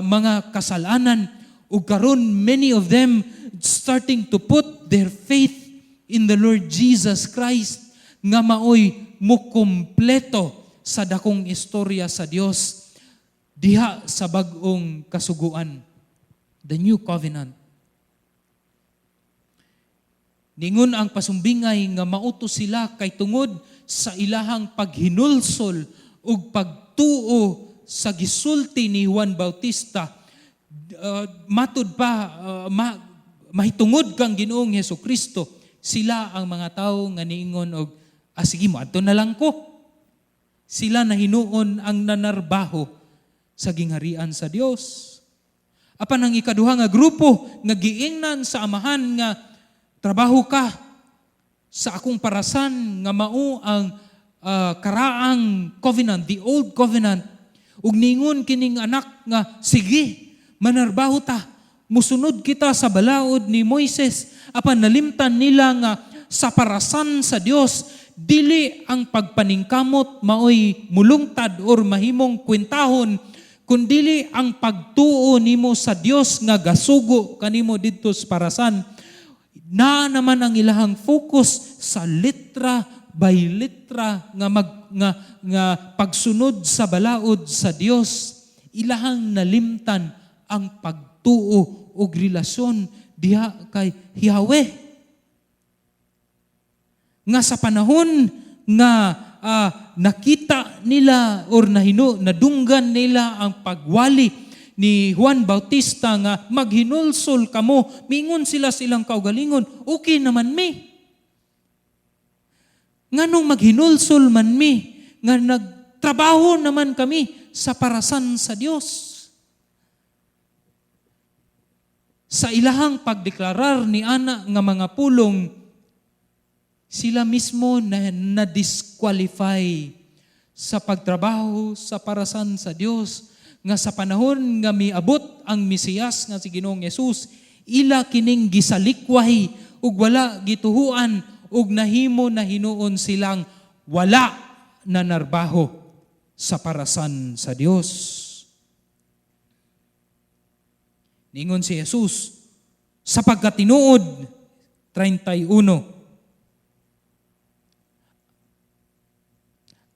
mga kasalanan, ug karon many of them starting to put their faith in the Lord Jesus Christ nga maoy mukumpleto sa dakong istorya sa Dios diha sa bag-ong kasuguan, the new covenant. Ningon ang pasumbingay nga mao to sila kay tungod sa ilahang paghinulsol ug pagtuo sa gisulti ni Juan Bautista, matud pa mahitungod kang Ginoong Hesus Kristo, sila ang mga tawo nga niingon og, "Ah, sige, mo adto na lang ko." Sila na hinuon ang nanarbaho sa gingharian sa Dios. Apan ang ikaduha nga grupo nga giingnan sa Amahan nga trabaho ka sa akong parasan nga mao ang karaang covenant, the old covenant. Ug ningon kining anak nga, "Sige, manarbaho ta. Musunod kita sa balaod ni Moises." Apan nalimtan nila nga sa parasan sa Dios, dili ang pagpaningkamot maoy mulungtad or mahimong kwentahon, kundili ang pagtuo nimo sa Dios nga gasugo kanimo didto sa parasan. Na naman ang ilahang focus sa litra by litra nga pagsunod sa balaod sa Dios. Ilahang nalimtan ang pagtuo og relasyon diha kay Yahweh nga sa panahon nga nakita nila or nahino nadunggan nila ang pagwali ni Juan Bautista nga maghinulsol kamo, mingon sila silang kaugalingon, "Okay naman mi. Nganong maghinulsol man mi nga nagtrabaho naman kami sa parasan sa Dios?" Sa ilahang pagdeklarar ni ana nga mga pulong, sila mismo na na-disqualify sa pagtrabaho sa parasan sa Dios nga sa panahon nga miabot ang Mesiyas nga si Ginoong Hesus, ila kining gisalikway ug wala gituhuan ug nahimo na hinuon silang wala na narbaho sa parasan sa Dios. Ningon si Jesus, sa pagkatinuod, 31,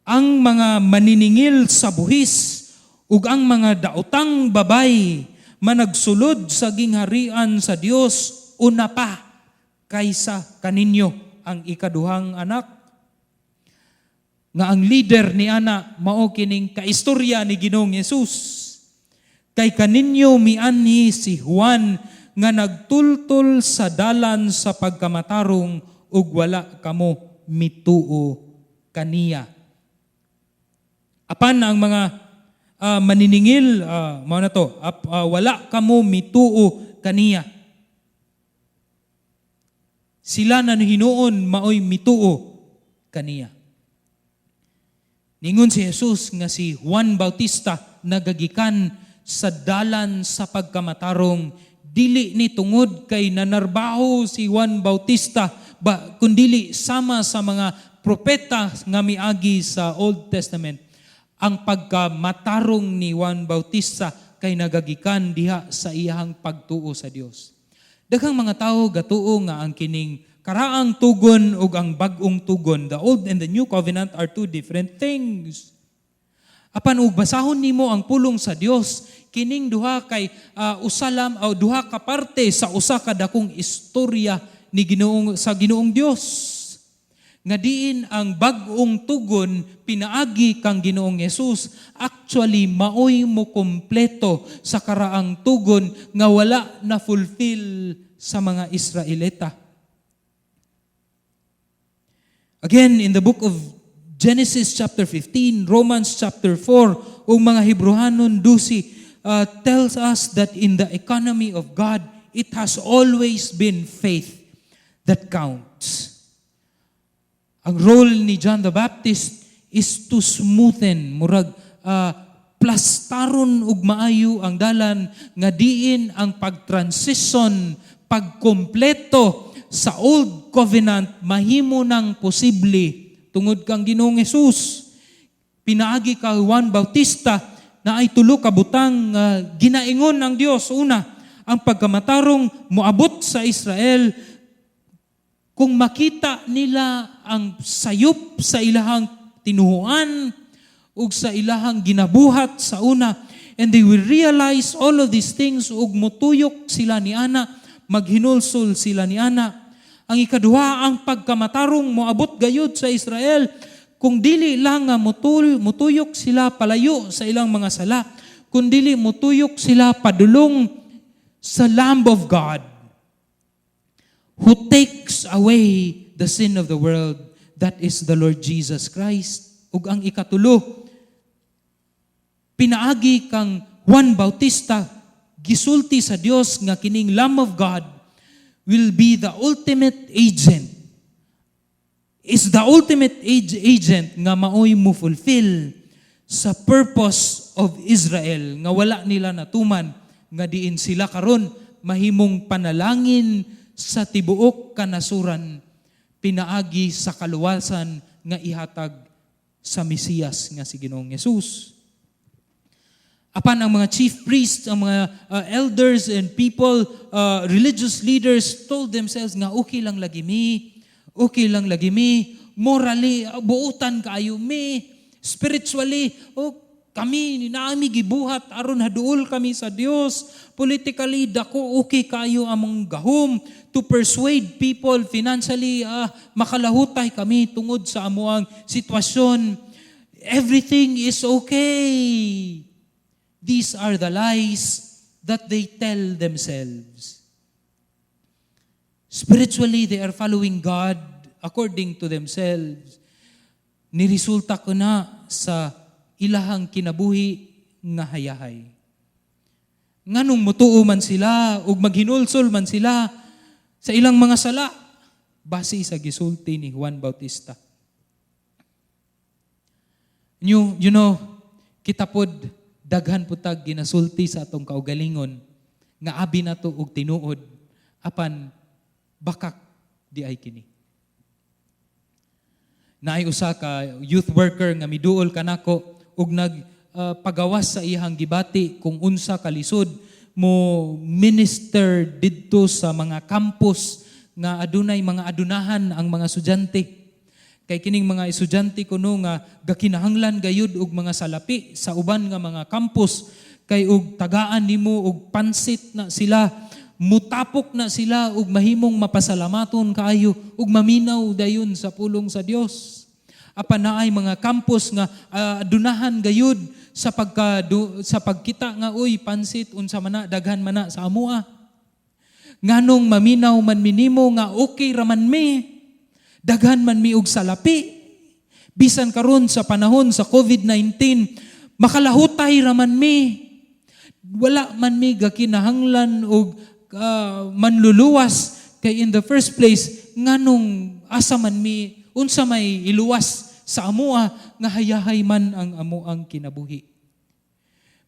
ang mga maniningil sa buhis ug ang mga daotang babay managsulod sa gingharian sa Dios una pa kaysa kaninyo. Ang ikaduhang anak nga ang leader ni ana mao kining kaistorya ni Ginoong Hesus. Kay kaninyo mianhi si Juan nga nagtultol sa dalan sa pagkamatarong ug wala kamo mituo kaniya. Apan ang mga maniningil, mao na to, wala kamo mituo kaniya. Sila na hinuon maoy mituo kaniya. Ningon si Jesus nga si Juan Bautista nagagikan sa dalan sa pagkamatarong, dili ni tungod kay nanarbaho si Juan Bautista ba, kundili sama sa mga propeta nga miagi sa Old Testament. Ang pagkamatarong ni Juan Bautista kay nagagikan diha sa iyahang pagtuo sa Dios. Daghang mga tawo gatuo nga ang kining karaang tugon ug ang bag-ong tugon, the old and the new covenant, are two different things. Apan ug basahon nimo ang pulong sa Dios, kining duha kay usalam o duha ka parte sa usa ka dakong istorya ni Ginoong sa Ginoong Dios. Nga diin ang bag-ong tugon pinaagi kang Ginoong Hesus actually maoy mo kompleto sa karaang tugon nga wala na fulfill sa mga Israelita. Again, in the book of Genesis chapter 15, Romans chapter 4, ug mga Hebreohanon 12 tells us that in the economy of God, it has always been faith that counts. Ang role ni John the Baptist is to smoothen, murag plastaron ug maayo ang dalan nga diin ang pag-transition, pagkompleto sa old covenant mahimo nang posible tungod kang Ginoong Hesus. Pinaagi ka Juan Bautista na ay tulo ka butang ginaingon ng Dios. Una, ang pagkamatarong moabot sa Israel. Kung makita nila ang sayop sa ilahang tinuhuan ug sa ilahang ginabuhat sa una, and they will realize all of these things ug mutuyok sila ni ana, maghinulsol sila ni ana. Ang ikaduha, ang pagkamatarong moabot gayud sa Israel kung dili lang nga mutuyok sila palayo sa ilang mga sala, kundili mutuyok sila padulong sa Lamb of God who takes away the sin of the world, that is the Lord Jesus Christ. Ug ang ikatulo, pinaagi kang Juan Bautista, gisulti sa Dios nga kining Lamb of God will be the ultimate agent, is the ultimate agent nga maoy mo fulfill sa purpose of Israel nga wala nila natuman, nga diin sila karon mahimong panalangin sa tibuok kanasuran pinaagi sa kaluwasan nga ihatag sa Mesiyas nga si Ginoong Hesus. Apan ang mga chief priests, ang mga elders and people, religious leaders told themselves nga okay lang lagi mi, okay lang lagi mi, morally, buutan kaayo mi, spiritually, oh, kami, naami gibuhat aron haduol kami sa Dios. Politically, dako okay kayo among gahom to persuade people. Financially, makalahutay kami tungod sa amuang sitwasyon. Everything is okay. These are the lies that they tell themselves. Spiritually, they are following God according to themselves. Niresulta ko na sa ilahang kinabuhi nga hayahay. Nganong mutuo man sila ug maghinulsol man sila sa ilang mga sala base sa gisulti ni Juan Bautista? You know, kita pod daghan pud tag ginasulti sa atong kaugalingon nga abi nato og tinuod, apan bakak di ay kini. Naay usa ka youth worker nga miduol kanako ug nag pagawas sa iyang gibati kung unsa kalisod mo minister didto sa mga campus nga adunay mga adunahan ang mga estudyante. Kay kining mga estudyante kuno nga gakinahanglan gayud og mga salapi sa uban nga mga campus, kay og tagaan nimo og pansit na sila, mutapok na sila ug mahimong mapasalamaton kaayo ug maminaw dayon sa pulong sa Dios. Apan naay mga campus nga adunahan gayud sa pagkita nga, "Uy, pansit, unsa man na, daghan man na sa amoa." Nganong maminaw man minimo nga okay raman mi? Daghan man mi og salapi. Bisan karon sa panahon sa COVID-19, makalahutay raman mi. Wala man mi gakinahanglan og manluluwas kay in the first place, nganong asa man mi, unsa may iluwas sa amoa nga hayahay man ang amoang kinabuhi?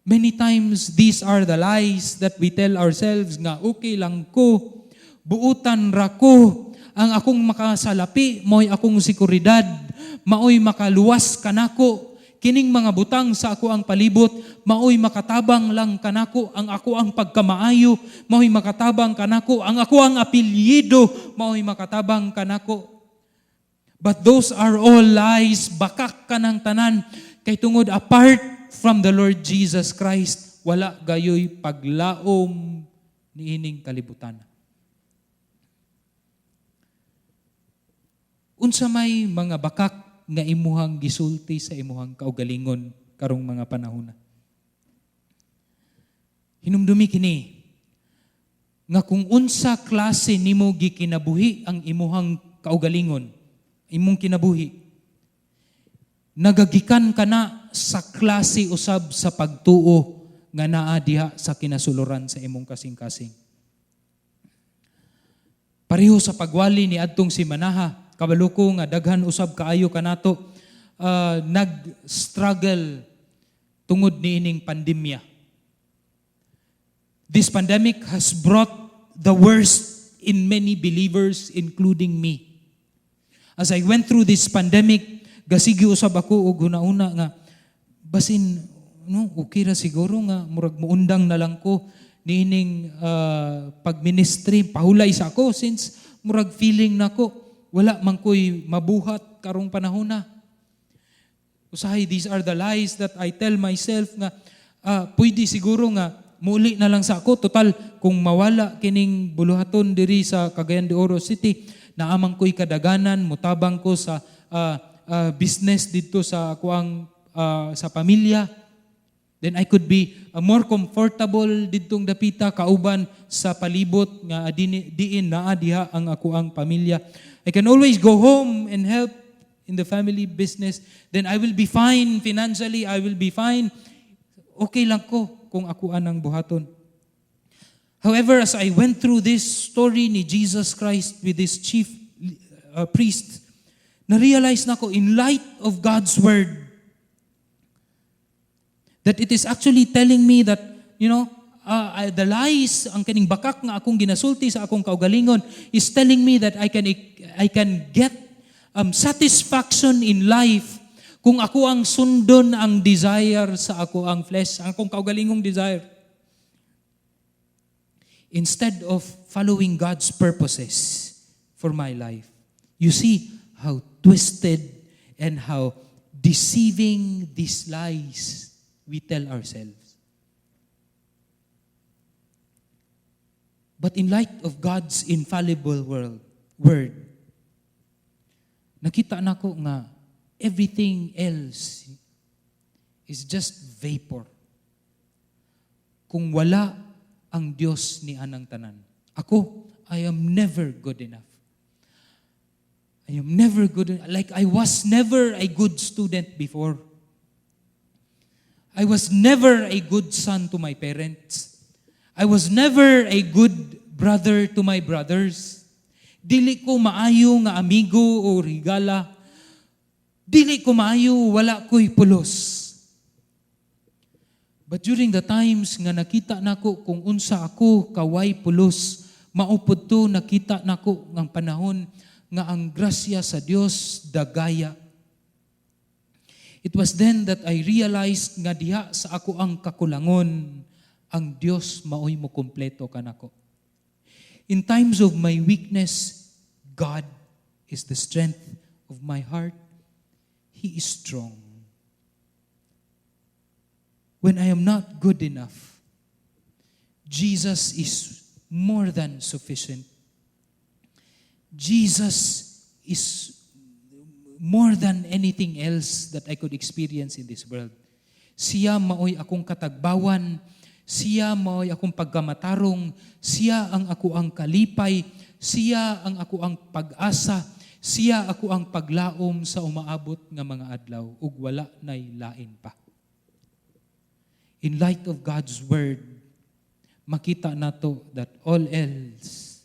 Many times, these are the lies that we tell ourselves nga okay lang ko, buutan ra ko, ang akong makasalapi, mo'y akong sekuridad, maoy makaluwas kanako, kining mga butang sa ako ang palibot, maoy makatabang lang kanako, ang ako ang pagkamaayo, maoy makatabang kanako, ang ako ang apelyido, maoy makatabang kanako. But those are all lies, bakak kanang tanan, kay tungod apart from the Lord Jesus Christ, wala gayoy paglaom niining kalibutan. Unsa may mga bakak nga imuhang gisulti sa imuhang kaugalingon karong mga panahona? Hinumdumi kini nga kung unsa klase nimo gikinabuhi ang imuhang kaugalingon, imong kinabuhi, nagagikan ka na sa klase usab sa pagtuo nga naa diha sa kinasuluran sa imong kasing-kasing. Pareho sa pagwali ni adtong simanaha, kabalo ko nga daghan usab kaayo kanato nag-struggle tungod niining pandemya. This pandemic has brought the worst in many believers, including me. As I went through this pandemic, gasigi usab ako og huna-huna nga basin no, okay ra siguro nga murag muundang na lang ko niining pagministry, pahulay sa ako since murag feeling nako. Wala man ko'y mabuhat karong panahona. Usahay, these are the lies that I tell myself nga pwede siguro nga muuli na lang sa ako. Total, kung mawala kining buluhaton diri sa Cagayan de Oro City, naa man ko'y kadaganan, mutabang ko sa business dito sa akuang sa pamilya. Then I could be more comfortable didtong dapita kauban sa palibot nga diin naa diha ang akuang pamilya. I can always go home and help in the family business. Then I will be fine financially, I will be fine. Okay lang ko kung ako anang buhaton. However, as I went through this story ni Jesus Christ with this chief priest, na-realize nako in light of God's word that it is actually telling me that, the lies, ang kaning bakak nga akong ginasulti sa akong kaugalingon is telling me that I can get satisfaction in life kung ako ang sundon ang desire sa ako ang flesh, ang akong kaugalingong desire. Instead of following God's purposes for my life. You see how twisted and how deceiving these lies we tell ourselves. But in light of God's infallible word, nakita nako nga everything else is just vapor. Kung wala ang Diyos ni anang tanan. Ako, I am never good enough. I am never good. Like I was never a good student before. I was never a good son to my parents. I was never a good brother to my brothers. Dili ko maayo nga amigo o higala. Dili ko maayo, wala ko'y pulos. But during the times nga nakita nako kung unsa ako kaway pulos, mao pud to nakita nako ng panahon nga ang grasya sa Dios dagaya. It was then that I realized nga diha sa ako ang kakulangon, ang Dios maoy mo kompleto kanako. In times of my weakness, God is the strength of my heart. He is strong. When I am not good enough, Jesus is more than sufficient. Jesus is more than anything else that I could experience in this world. Siya maoy akong katagbawan, siya maoy akong pagkamatarong, siya ang ako ang kalipay, siya ang ako ang pag-asa, siya ako ang paglaom sa umaabot nga mga adlaw ug wala nay lain pa. In light of God's word, makita nato that all else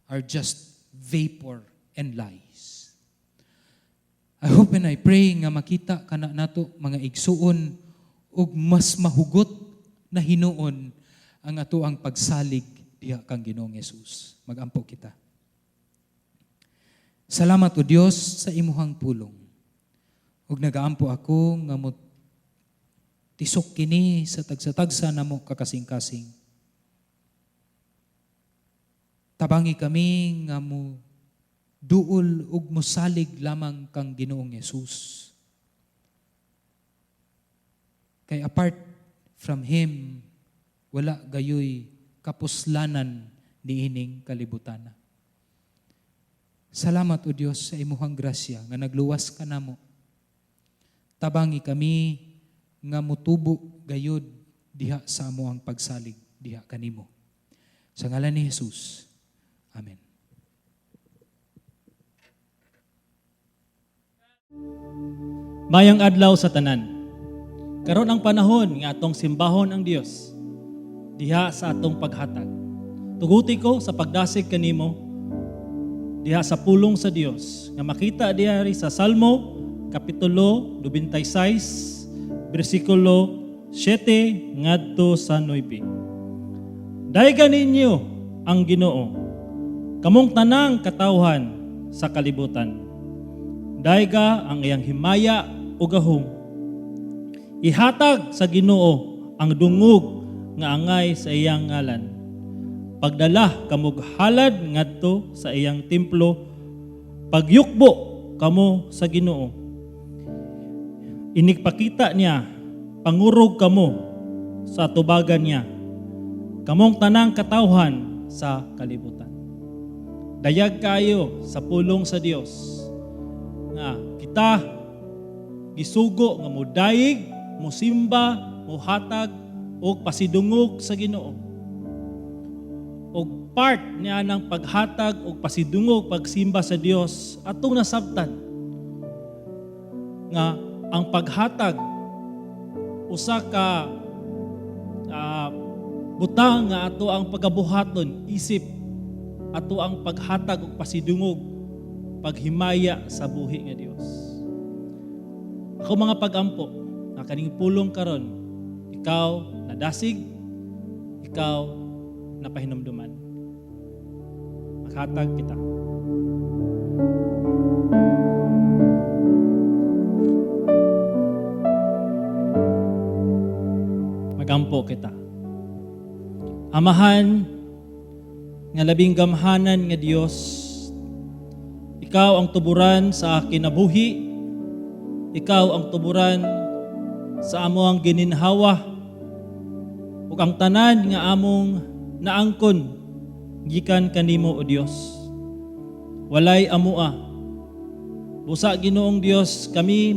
are just vapor and lies. I hope and I pray nga makita kana nato, mga igsuon, ug mas mahugot na hinuon ang ato ang pagsalig diha kang Ginoong Hesus. Magampo kita. Salamat, O Dios, sa imuhang pulong. Ug nagaampo ako nga mo tisok kini sa tagsa-tagsa namo kakasing-kasing. Tabangi kami nga mo duol ug mosalig lamang kang Ginoong Hesus. Kay apart from Him, wala gayoy kapuslanan niining kalibutan. Salamat, O Dios, sa imuhang grasya nga nagluwas ka namo. Tabangi kami nga mutubo gayod diha sa amo ang pagsalig diha kanimo. Sa ngalan ni Jesus. Amen. Mayang adlaw sa tanan. Karon ang panahon nga atong simbahon ang Dios diha sa atong paghatag. Tuguti ko sa pagdasig kanimo diha sa pulong sa Dios nga makita diha sa Salmo kapitulo 96 bersikulo 7 ngadto sa 9. Daygan ninyo ang Ginoo, kamong tanang katawhan sa kalibutan. Dayga ang iyang himaya o gahom. Ihatag sa Ginoo ang dungog nga angay sa iyang ngalan. Pagdala kamog halad ngadto sa iyang templo, pagyukbo kamo sa Ginoo. Inigpakita niya, pangurog kamo sa tubagan niya. Kamong tanang katawhan sa kalibutan. Dayag kayo sa pulong sa Dios nga kita gisugo nga mudayig, musimba, muhatag ug pasidungog sa Ginoo. Og part niya ng paghatag ug pasidungog, pagsimba sa Dios, atong nasabtan nga ang paghatag usa ka butang nga ato ang pagabuhaton isip ato ang paghatag ug pasidungog, paghimaya sa buhi nga Dios. Ako mga pagampo nga kaning pulong karon, ikaw nadasig, ikaw napahinumduman. Maghatag kita. Magampo kita. Amahan nga labing gamhanan nga Dios, ikaw ang tuburan sa kinabuhi, ikaw ang tuburan sa among gininhawa, ug ang tanan nga among naangkon gikan kanimo, o Dios. Walay amua. Busa, Ginoong Dios, kami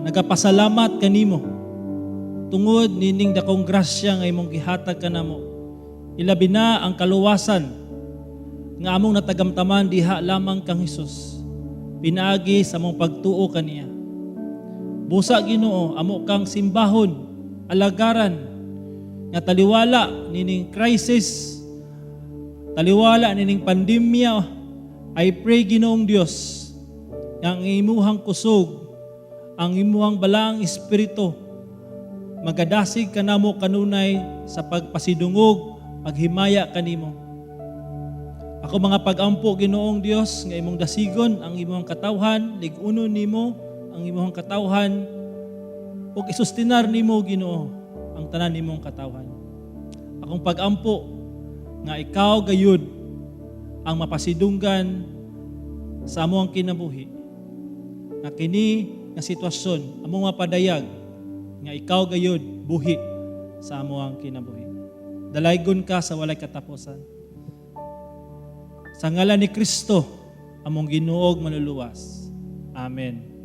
nagapasalamat kanimo tungod nining dakong grasya nga imong gihatag kanamo. Ilabi na ang kaluwasan nga among natagamtaman diha lamang kang Hesus, pinaagi sa among pagtuo kaniya. Busa, Ginoo, amo kang simbahon, alagaran, nga taliwala nining crisis, taliwala nining pandemya, I pray, Ginoong Dios, nga ang imuhang kusog, ang imuhang balaang espiritu, magadasig kanamo kanunay sa pagpasidungog, paghimaya kanimo. Ako mga pagampo, Ginoong Dios, nga imong dasigon ang imong katawhan, lig-unon nimo ang imong katawhan, ug isustinar nimo, Ginoo, ang tanan nimong katawhan. Akong pagampo nga ikaw gayud ang mapasidunggan sa among kinabuhi. Nga kini nga sitwasyon among mapadayag nga ikaw gayud buhi sa among kinabuhi. Dalaygon ka sa walay katapusan. Sa ngalan ni Kristo, among Ginoo ug Manluluwas. Amen.